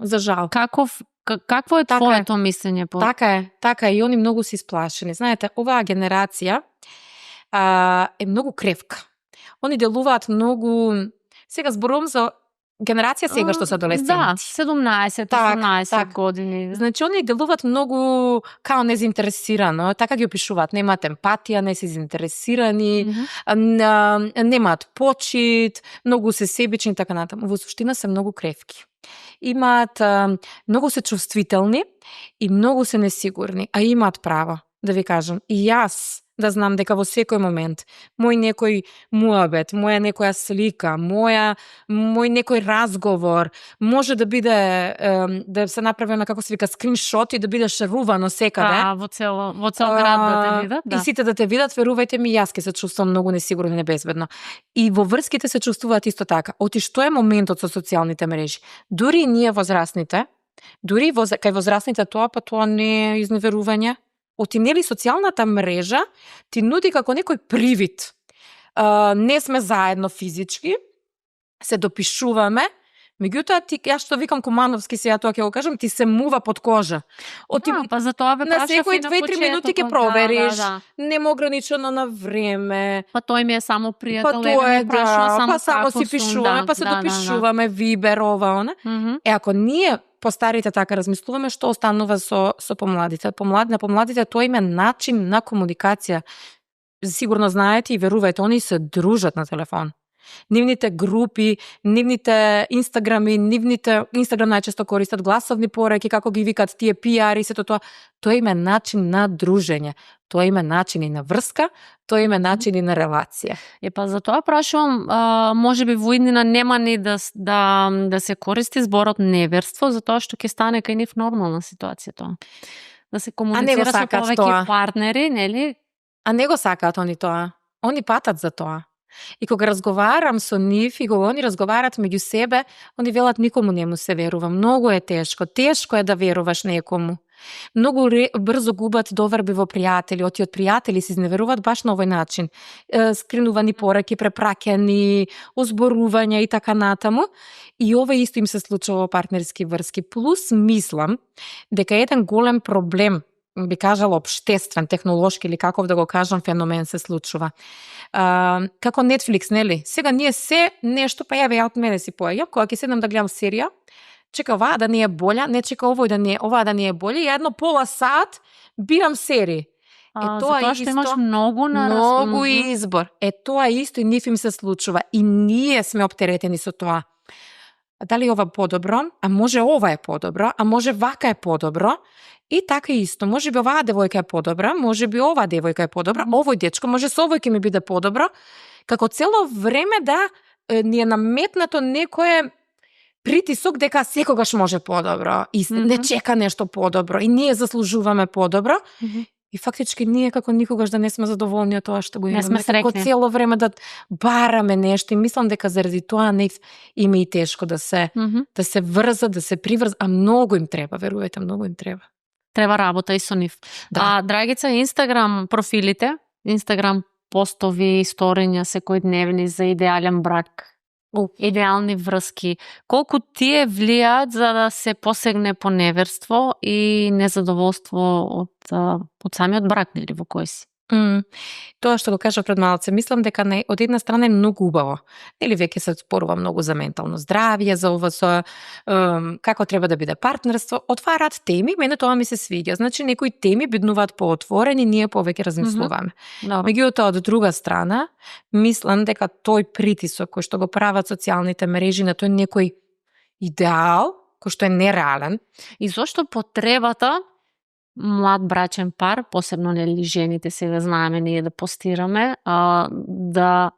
За жал. Какво е твоето мислење? Така е, и они многу се исплашени. Знаете, оваа генерација е многу кревка. Они делуваат многу, сега зборувам за генерација сега што се адолесценти. Да, 17-18 години. Значи, они делуваат многу као незаинтересирано, така ги опишуваат. Немаат емпатија, не се заинтересирани, немаат почит, многу се себични, така натаму. Во суштина се многу кревки. Имаат, многу се чувствителни и многу се несигурни, а имаат право, да ви кажам. И јас да знам дека во секој момент мој некој муабет, моја некоја слика, мој некој разговор може да биде да се направи на како се вика скриншот и да биде шерувано секаде. Во цел град да те видат. И сите да те видат, верувајте ми, јас ќе се чувствувам многу несигурно и небезбедно. И во врските се чувствуваат исто така. Оти што е моментот со социјалните мрежи? Дури ние возрастните, кај возрастните тоа не е изневерување. Оти нели социјалната мрежа ти нуди како некој привид. Не сме заедно физички, се допишуваме, меѓутоа јас што викам Кумановски, сега тоа ќе го кажам, ти се мува под кожа. Па за тоа ве прашав и на почетокот. На секои 2-3 минути ќе провериш, нема ограничено на време. Па тој ми е само пријател, па само си пишуваме, па се допишуваме, Вибер, ова, она. Ако ние постарите така размислуваме, што останува со помладите. На помладите тоа им е начин на комуникација. Сигурно знаете и верувајте, они се дружат на телефон. Нивните групи, нивните инстаграми, инстаграм најчесто користат гласовни пораки, како ги викат тие PR и сето тоа. Тоа им е начин на дружење, тоа им е начин и на врска, тоа им е начин и на релација. Па затоа прашувам, можеби во иднина нема ни да се користи зборот неверство, затоа што ќе стане кај нив нормална ситуација тоа. Да се комуницира со повеќе партнери, нели? А не го сакаат они тоа. Они патат за тоа. И кога разговарам со нив и кога они разговарат меѓу себе, они велат никому не му се верува. Многу е тешко. Тешко е да веруваш некому. Многу брзо губат доверби во пријатели. Оти од пријатели се изневеруваат баш на овој начин. Скринувани пораки, препраќани, озборувања и така натаму. И ова исто им се случува во партнерски врски. Плюс мислам дека еден голем проблем, би кажала општествен, технолошки или каков да го кажам феномен се случува. Како Netflix, нели? Сега ние се нешто, па ја од мене си поаѓам, кога ќе седнам да гледам серија, чека оваа да не е болја, не чека овој да не е, оваа да не е болја, ја едно пола сат бирам серии. Тоа што имаш многу избор. Тоа исто и нив им се случува. И ние сме оптеретени со тоа. Дали ова подобро? А може ова е подобро? А може вака е подобро? И така исто, може би оваа девојка е подобра, може би оваа девојка е подобра, овој дечко, може со овој ќе ми биде подобро. Како цело време да ни е наметнато некое притисок дека секогаш може подобро и не чека нешто подобро и ние заслужуваме подобро. И фактички ние како никогаш да не сме задоволни од тоа што го имаме. Како цело време да бараме нешто и мислам дека заради тоа не им е и тешко да се врзат, да се приврзат, а многу им треба, верувајте, многу им треба. Треба работа и со нив. Да. Драгица, Инстаграм профилите, Инстаграм постови, сторија секојдневни за идеален брак, идеални врски, колку тие влијаат за да се посегне по неверство и незадоволство од самиот брак, нели, во кој си? Тоа што го кажа пред малце, мислам дека од една страна е многу убаво. Нели веќе се спорува многу за ментално здравје, за ова со како треба да биде партнерство, отвараат теми, мене тоа ми се свиѓа. Значи некои теми биднуваат поотворени, ние повеќе размислуваме. Меѓутоа од друга страна, мислам дека тој притисок кој што го прават социјалните мрежи на тој некој идеал, кој што е нереален, и зошто потребата млад брачен пар, посебно нели жените сега знаеме ние да постираме, да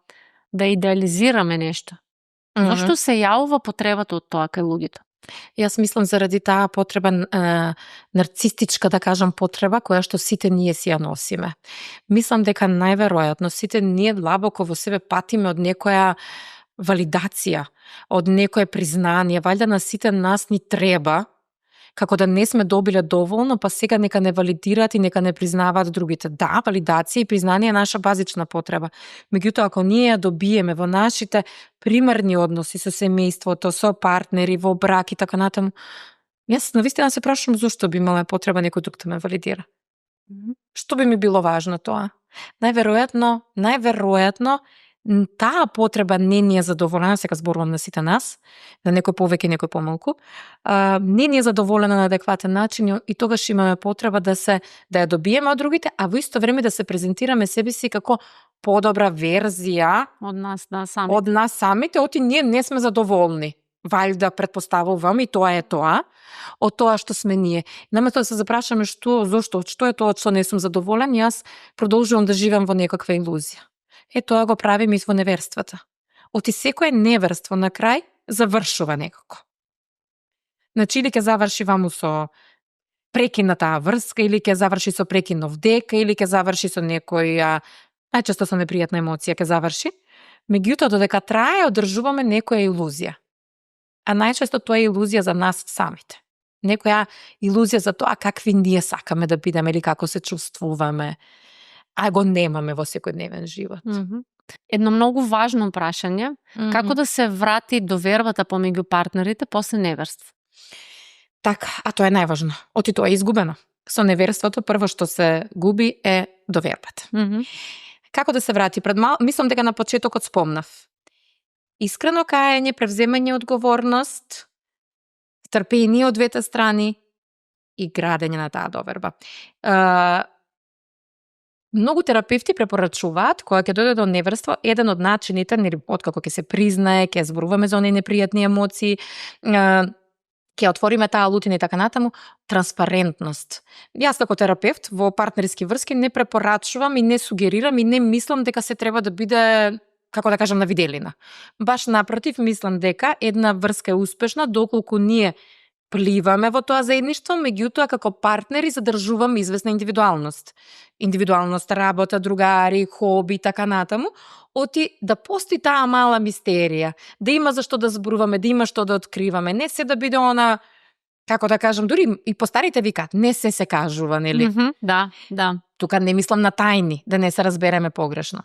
идеализираме нешто. Зошто се јавува потребата од тоа кај луѓето? Јас мислам заради таа потреба, нарцистичка да кажам потреба, која што сите ние си ја носиме. Мислам дека најверојатно сите ние длабоко во себе патиме од некоја валидација, од некое признание. Валјда на сите нас ни треба, како да не сме добиле доволно, па сега нека не валидираат и нека не признаваат другите. Да, валидација и признание е наша базична потреба. Меѓутоа, ако ние ја добиеме во нашите примерни односи со семејството, со партнери, во брак и така натаму, јас навистина се прашувам зошто би имала потреба некој друг да ме валидира. Што би ми било важно тоа? Најверојатно, таа потреба не ни е задоволена, сега зборувам на сите нас, на некој повеќе, некој помалку, не ни е задоволена на адекватен начин и тогаш имаме потреба да ја добиеме од другите, а во исто време да се презентираме себе си како подобра верзија од нас самите, оти ние не сме задоволни. Валјда претпоставувам и тоа е тоа, од тоа што сме ние. Наместо да се запрашаме што е тоа што не сум задоволен, јас продолжувам да живеам во некаква илузија. Тоа го правим и во неверствата. Оти секое неверство на крај завршува некако. Значи, или ќе заврши ваму со прекин на таа врска, или ќе заврши со прекинов дека, или ќе заврши со некој, најчесто со непријатна емоција ќе заврши. Меѓутоа, додека трае, одржуваме некоја илузија. А најчесто тоа е илузија за нас самите. Некоја илузија за тоа какви ние сакаме да бидеме или како се чувствуваме, а го немаме во секојдневен живот. Едно многу важно прашање, како да се врати довербата помеѓу партнерите после неверство? Така, а тоа е најважно. Оти тоа е изгубено. Со неверството прво што се губи е довербата. Како да се врати? Мислам дека на почетокот спомнав. Искрено каење, превземање одговорност, трпение од двете страни и градење на таа доверба. Многу терапевти препорачуваат кога ќе дојде до неврство, еден од начините, нели, откако ќе се признае, ќе зборуваме за оние непријатни емоции, ќе отвориме таа лутина и така натаму, транспарентност. Јас како терапевт во партнерски врски не препорачувам и не сугерирам и не мислам дека се треба да биде, како да кажам, на виделина. Баш напротив, мислам дека една врска е успешна доколку ние пливаме во тоа заедништво, меѓутоа како партнери задржуваме известна индивидуалност. Индивидуалност, работа, другари, хоби, така натаму, оти да постои таа мала мистерија, да има зашто да зборуваме, да има што да откриваме, не се да биде она, како да кажам, дури и по старите викаат, не се кажува, нели? Да. Тука не мислам на тајни, да не се разбереме погрешно.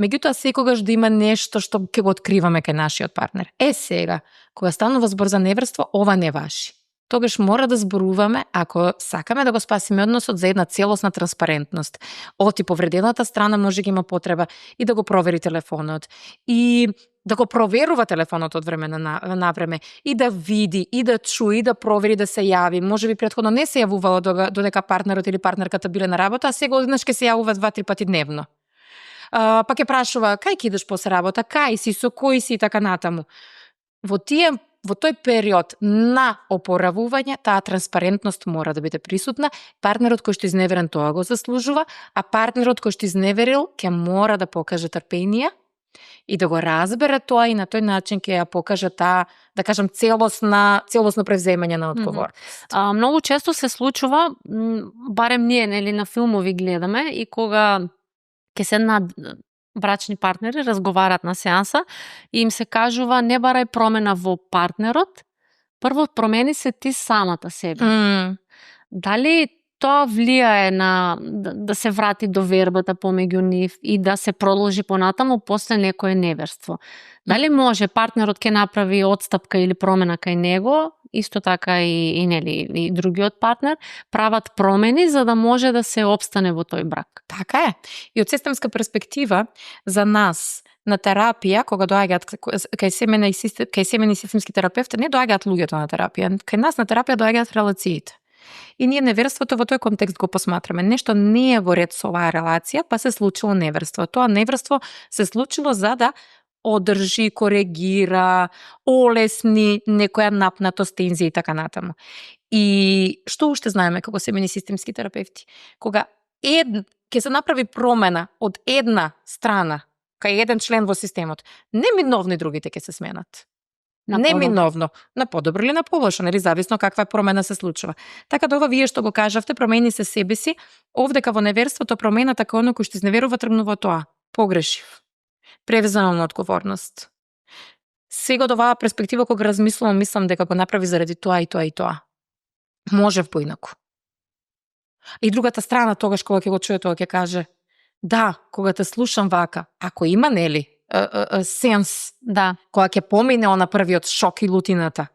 Меѓутоа секогаш да има нешто што ќе го откриваме кај нашиот партнер. Сега, кога станува збор за неврство, ова не важи. Тогаш мора да зборуваме ако сакаме да го спасиме односот за една целосна транспарентност. Оти повредената страна може да има потреба и да го провери телефонот, и да го проверува телефонот од време на време, и да види, и да чуе, и да провери, да се јави. Може би претходно не се јавувало додека партнерот или партнерката биле на работа, а сега одеднаш ќе се јавува 2-3 пати дневно. Па ќе прашува, кај ќе идеш после работа, кај си, со кој си и така натаму. Во тој период на опоравување, таа транспарентност мора да биде присутна. Партнерот кој што изневерен тоа го заслужува, а партнерот кој што изневерил ќе мора да покаже трпение и да го разбере тоа, и на тој начин ќе ја покаже таа, да кажам, целосно превземање на одговорност. Многу често се случува, барем ние, нели, на филмови гледаме, и кога ќе седнат брачни партнери, разговарат на сеанса и им се кажува не барај промена во партнерот, прво промени се ти самата себе. Дали тоа влијае на да се врати довербата помеѓу нив и да се продолжи понатаму после некое неверство? Дали може партнерот ќе направи отстапка или промена кај него, исто така и нели и другиот партнер прават промени за да може да се опстане во тој брак? Така е. И од системска перспектива за нас на терапија, кога доаѓаат кај семени системски терапевти, не доаѓаат луѓето на терапија. Кај нас на терапија доаѓаат релациите. И ние неверството во тој контекст го посматраме. Нешто не е во ред со оваа релација, па се случило неверство. Тоа неверство се случило за да одржи, коригира, олесни некоја напнатост, тензија и така натаму. И што уште знаеме како семени системски терапевти? Кога ќе се направи промена од една страна кај еден член во системот, неминовно и другите ќе се сменат. Неминовно, на подобро или на полошо, нели зависно каква промена се случува. Така да ова вие што го кажавте, промени се себе си, овдека во неверството промената кај оној кој што изневерува тргнува тоа. Погрешив. Превземам на одговорност. Сега од оваа перспектива кога размислувам, мислам дека го направи заради тоа и тоа и тоа. Можев поинаку. И другата страна тогаш кога ќе го чуе тоа ќе каже: да, кога те слушам вака, ако има нели сенс, да, кога ќе помине она првиот шок и лутината,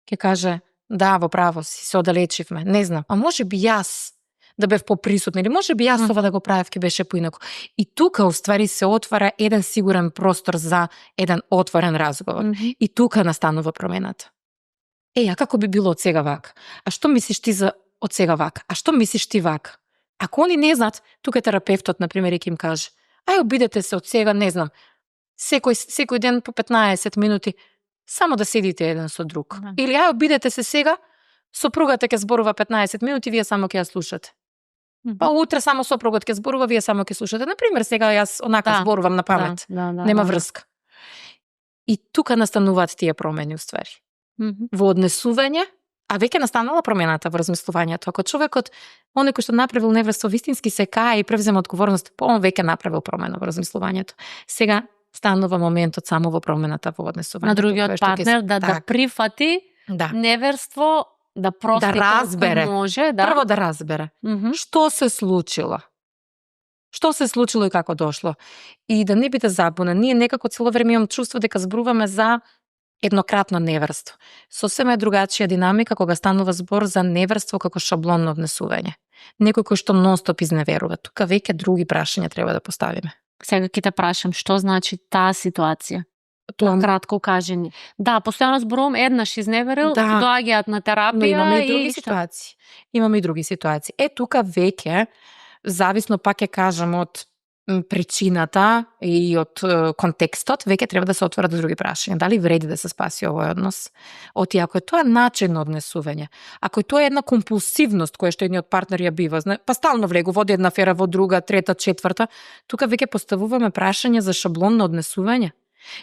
ќе каже: да, во право си, се оддалечивме, не знам, а може би јас да бев поприсутна, или може би јас ова да го правев ќе беше поинаку. И тука уствари се отвара еден сигурен простор за еден отворен разговор. И тука настанува промената. А како би било од сега вака? А што мислиш ти за од сега вака? А што мислиш ти вака? Ако они не знаат, тука терапевтот, например, ќе им каже: ај обидете се од сега, не знам, секој ден по 15 минути, само да седите еден со друг. Или ај обидете се сега, сопругата ќе зборува 15 минути, вие само ќе ја слушате. Па утре само сопругот ќе зборува, вие само ќе слушате. Например, сега јас онака зборувам на памет. Нема врска. И тука настануваат тие промени уствари. Во однесување, а веќе настанала промената во размислувањето. Ако човекот, оној кој што направил неверство, вистински се кае и превзема одговорност, он веќе направил промена во размислувањето. Сега станува моментот само во промената во однесувањето. На другиот партнер да прифати неверство, да прости, да разбере, може, прво да разбере што се случило. Што се случило и како дошло. И да не биде забунен. Ние некако цело време имам чувство дека зборуваме за еднократно неверство. Сосема е другачија динамика кога станува збор за неверство како шаблонно однесување. Некој кој што нон-стоп изневерува. Тука веќе други прашања треба да поставиме. Сега ќе те прашам, што значи таа ситуација? Тоа кратко кажени. Да, постојано зборувам, еднаш изневерил, доаѓаат на терапија. Но имаме и други ситуации. Имаме и други ситуации. Тука веќе зависно пак ќе кажам од причината и од контекстот, веќе треба да се отворат други прашања. Дали вреди да се спаси овој однос? Оти ако е тоа начин на однесување, ако е тоа една компулсивност која што едниот партнер ја бива, па стално влегу води една афера во друга, трета, четврта, тука веќе поставуваме прашање за шаблонно однесување.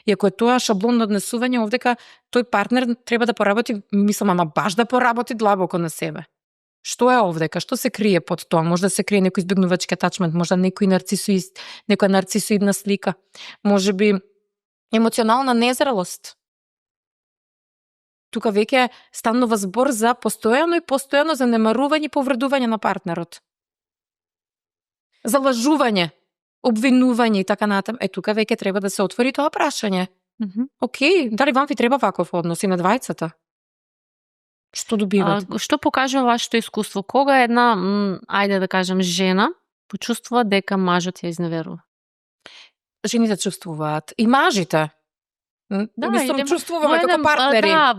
И ако е тоа шаблонно однесување, овдека тој партнер треба да поработи, мислам, ама баш да поработи длабоко на себе. Што е овдека? Што се крие под тоа? Може да се крие некој избегнувачки атачмент, може некој нарцисоист, некоја нарцисоидна слика, може би емоционална незрелост. Тука веќе станува збор за постојано занемарување и повредување на партнерот. За лажување, обвинување и така натам. Тука веќе треба да се отвори тоа прашање. Океј, дали вам ви треба ваков однос и на двајцата? Што добивате? Што покажува вашето искуство? Кога една, ајде да кажем, жена почувствува дека мажот ја изневерува? Жените чувствуваат. И мажите. Мислам, чувствуваме како партнери. Да,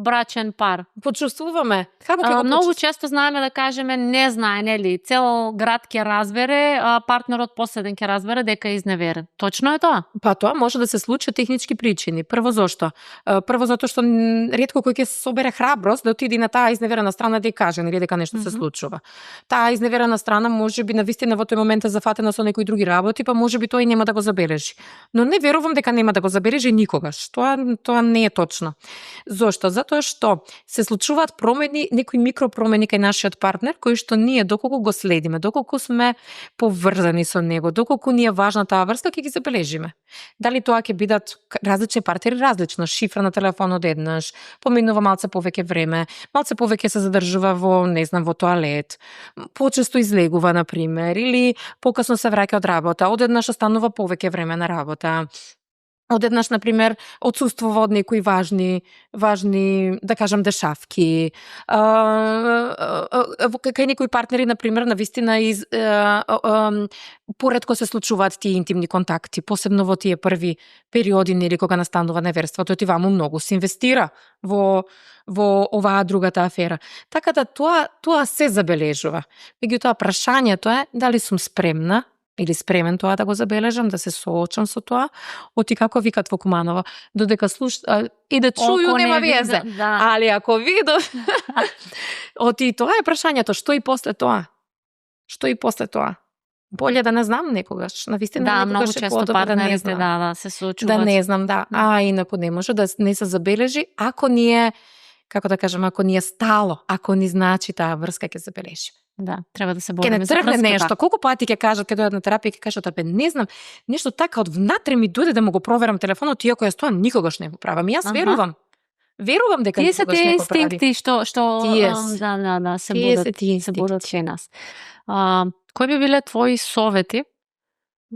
брачен пар. Почувствуваме. Како ќе го многу често знаеме да кажеме не знае, нели, цел град ќе разбере, а партнерот последен ќе разбере дека е изневерен. Точно е тоа? Па тоа може да се случи од технички причини. Прво зошто? Прво затоа што ретко кој ќе собере храброст да отиде на таа изневерена страна да ја каже, нели, дека нешто се случува. Таа изневерена страна можеби навистина во тој момент е зафатена со некои други работи, па можеби тој нема да го забележи. Но не верувам дека нема да го забележи никогаш. Тоа не е точно. Зошто? Затоа што се случуваат промени, некои микропромени кај нашиот партнер, кои што ние доколку го следиме, доколку сме поврзани со него, доколку ни е важна таа врска, ќе ги забележиме. Дали тоа ќе бидат различни партнери, различно, шифра на телефонот еднаш, поминува малце повеќе време, малце повеќе се задржува во, не знам, во тоалет, почесто излегува, на пример, или покасно се враќа од работа, одеднаш останува повеќе време на работа. Одеднаш, на пример, отсуствува од некои важни, да кажам, дешавки. Кај некои партнери, на пример, навистина поретко се случуваат тие интимни контакти, посебно во тие први периоди, нели, кога настанува неверството, и ваму многу се инвестира во оваа другата афера. Така да тоа се забележува. Меѓутоа, прашањето е дали сум спремна или спремен тоа да го забележам, да се соочам со тоа, оти како викат во Куманово, додека и да чују нема везе. Да. Али ако виду, оти тоа е прашањето, што и после тоа? Што и после тоа? Боле да не знам некогаш, навистина да, некогаш многу често партнерите да се соочуваат. Да не знам, да. Инаку не може да не се забележи, ако ни е, како да кажам, ако ни е стало, ако ни значи таа врска, ќе забележиме. Да, треба да се Ке бориме не за тргне врската. нешто. Колку пати ќе кажат, ке дојдат на терапија, ќе кажат, не знам, нешто така од внатре ми дојде да му го проверам телефонот, иако јас тоа никогаш не го правам. И јас верувам. Верувам дека тие се никогаш тие не го прави. инстинкти што да се будат во нас. Кои би биле твои совети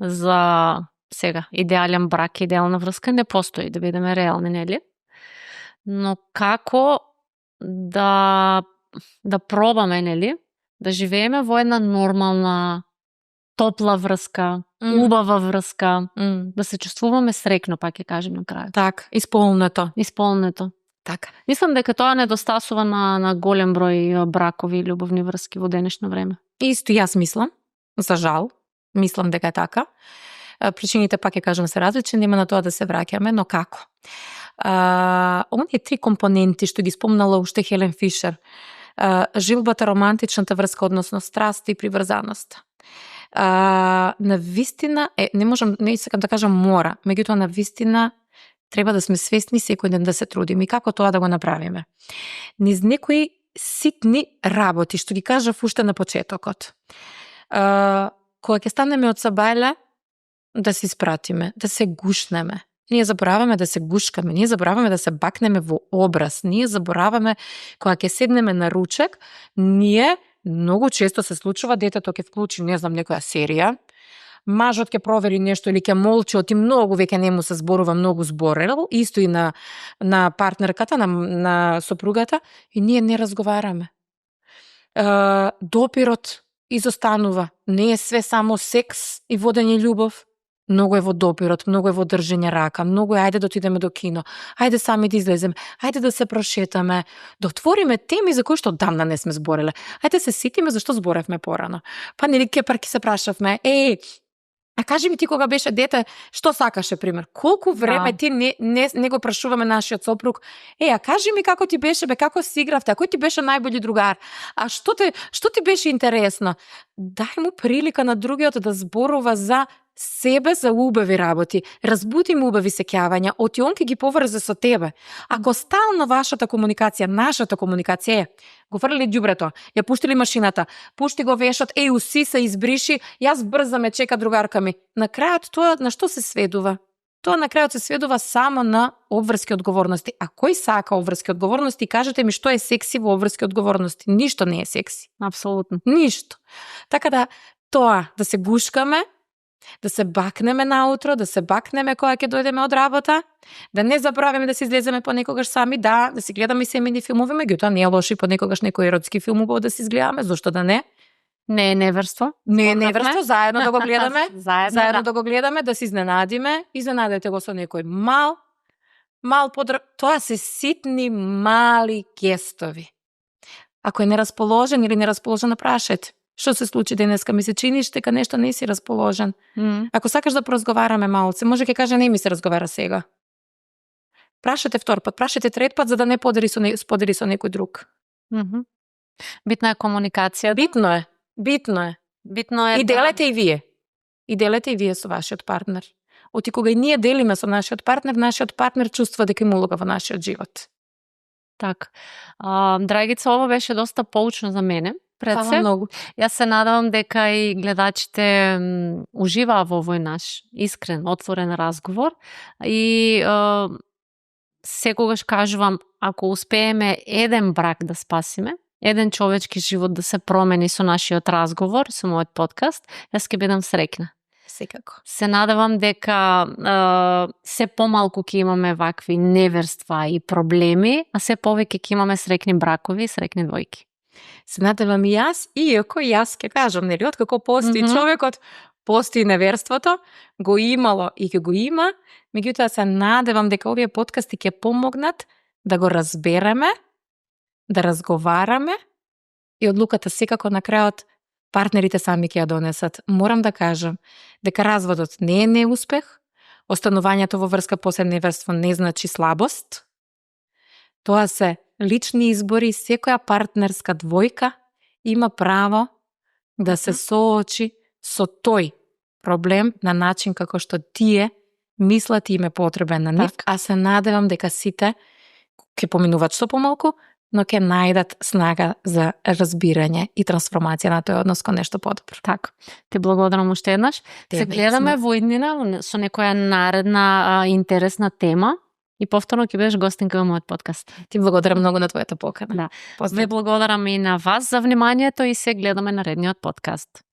за сега идеален брак, идеална врска? Не постои, да бидеме реални, нели? Но како да пробаме, нели? Да живееме во една нормална, топла врска, убава врска, да се чувствуваме срекно, пак ќе кажем на крај. Так, исполнето. Така. Мислам дека тоа недостасува на голем број бракови и љубовни врски во денешно време. Исто јас мислам, за жал, мислам дека е така. Причините, пак ќе кажам, се различни, нема на тоа да се враќаме, но како? Оние 3 компоненти што ги спомнала уште Хелен Фишер, жилбата, романтичната врска, односно страст и приврзаност. Навистина не сакам да кажам мора, меѓутоа навистина треба да сме свесни секој ден да се трудиме. И како тоа да го направиме? Низ некои ситни работи, што ги кажав уште на почетокот. Кога ќе станеме од сабајле, да се испратиме, да се гушнеме. Ние забораваме да се гушкаме, ние забораваме да се бакнеме во образ, ние забораваме кога ќе седнеме на ручек, ние многу често се случува детето ќе вклучи, не знам, некоја серија, мажот ќе провери нешто или ќе молчи, оти многу веќе не му се зборува, многу зборел, исто и на партнерката, на сопругата, и ние не разговараме. Допирот изостанува, не е све само секс и водење љубов. Многу е во допирот, многу е во држење рака, многу е ајде да отидеме до кино, ајде сами да излеземе, ајде да се прошетаме, да отвориме теми за кои што одамна не сме збореле. Ајде се сетиме зашто зборевме порано. Па нели кепарки се прашавме, а кажи ми ти кога беше дете, што сакаше, пример? Колку време ти не го прашуваме нашиот сопруг? А кажи ми како ти беше, како си игравте, а кој ти беше најбољи другар? А што ти беше интересно? Дај му прилика на другиот да зборува за себе, за убави работи. Разбуди му убави сеќавања, оти он ќе ги поврзе со тебе. Ако стално вашата комуникација, нашата комуникација го фрли ѓубрето, ја пушти ли машината, пушти го вешот, уси се избриши, јас брза ме чека другарка ми. На крајот тоа на што се сведува? Тоа на крајот се сведува само на обврски одговорности. А кој сака обврски одговорности? Кажете ми што е секси во обврски одговорности? Ништо не е секси. Апсолутно. Ништо. Така да тоа да се гушкаме, да се бакнеме наутро, да се бакнеме кога ќе дојдеме од работа, да не забораваме да се излеземе понекогаш сами, да си гледаме и семејни филмови, меѓутоа не е лошо и понекогаш некој еротски филм убаво да се изгледаме, зошто да не? Не е неверство. Не е неверство, заедно да го гледаме, заедно да го гледаме, да се изненадиме, изненадете го со некој мал тоа се ситни мали гестови. Ако е нерасположен или нерасположена, прашајте. Што се случи денеска? Ми се чиниш дека нешто не си расположен. Ако сакаш да поразговараме малце, може ќе каже не ми се разговара сега. Прашате втор пат, прашате трет пат за да не сподели со некој друг. Битна е комуникација. Битно е. Битно е. И делете и вие. И делете и вие со вашиот партнер. Оти кога и ние делиме со нашиот партнер чувствува дека има улога во нашиот живот. Так. Драгица, ова беше доста поучно за мене. Фала многу. Јас се надавам дека и гледачите уживаа во овој наш искрен, отворен разговор и секогаш кажувам, ако успееме еден брак да спасиме, еден човечки живот да се промени со нашиот разговор, со мојот подкаст, јас ќе бидам среќна. Секако. Се надавам дека се помалку ќе имаме вакви неверства и проблеми, а се повеќе ќе имаме среќни бракови и среќни двојки. Се надевам и јас, иако јас ќе кажам, нели, откако постои човекот, постои неверството, го имало и ќе го има, меѓутоа се надевам дека овие подкасти ќе помогнат да го разбереме, да разговараме и одлуката секако на крајот партнерите сами ќе ја донесат. Морам да кажам дека разводот не е неуспех, останувањето во врска после неверство не значи слабост, тоа се лични избори, секоја партнерска двојка има право да се соочи со тој проблем на начин како што тие мислат и им е потребен на нив, а се надевам дека сите ќе поминуваат што помалку, но ќе најдат снага за разбирање и трансформација на тој однос кон нешто подобро. Така. Ти благодарам уште еднаш. Се гледаме во иднина со некоја наредна интересна тема. И повторно ќе бидеш гостинка во мојот подкаст. Ти благодарам многу на твојата покана. Да. Ве благодарам и на вас за вниманието и се гледаме на наредниот подкаст.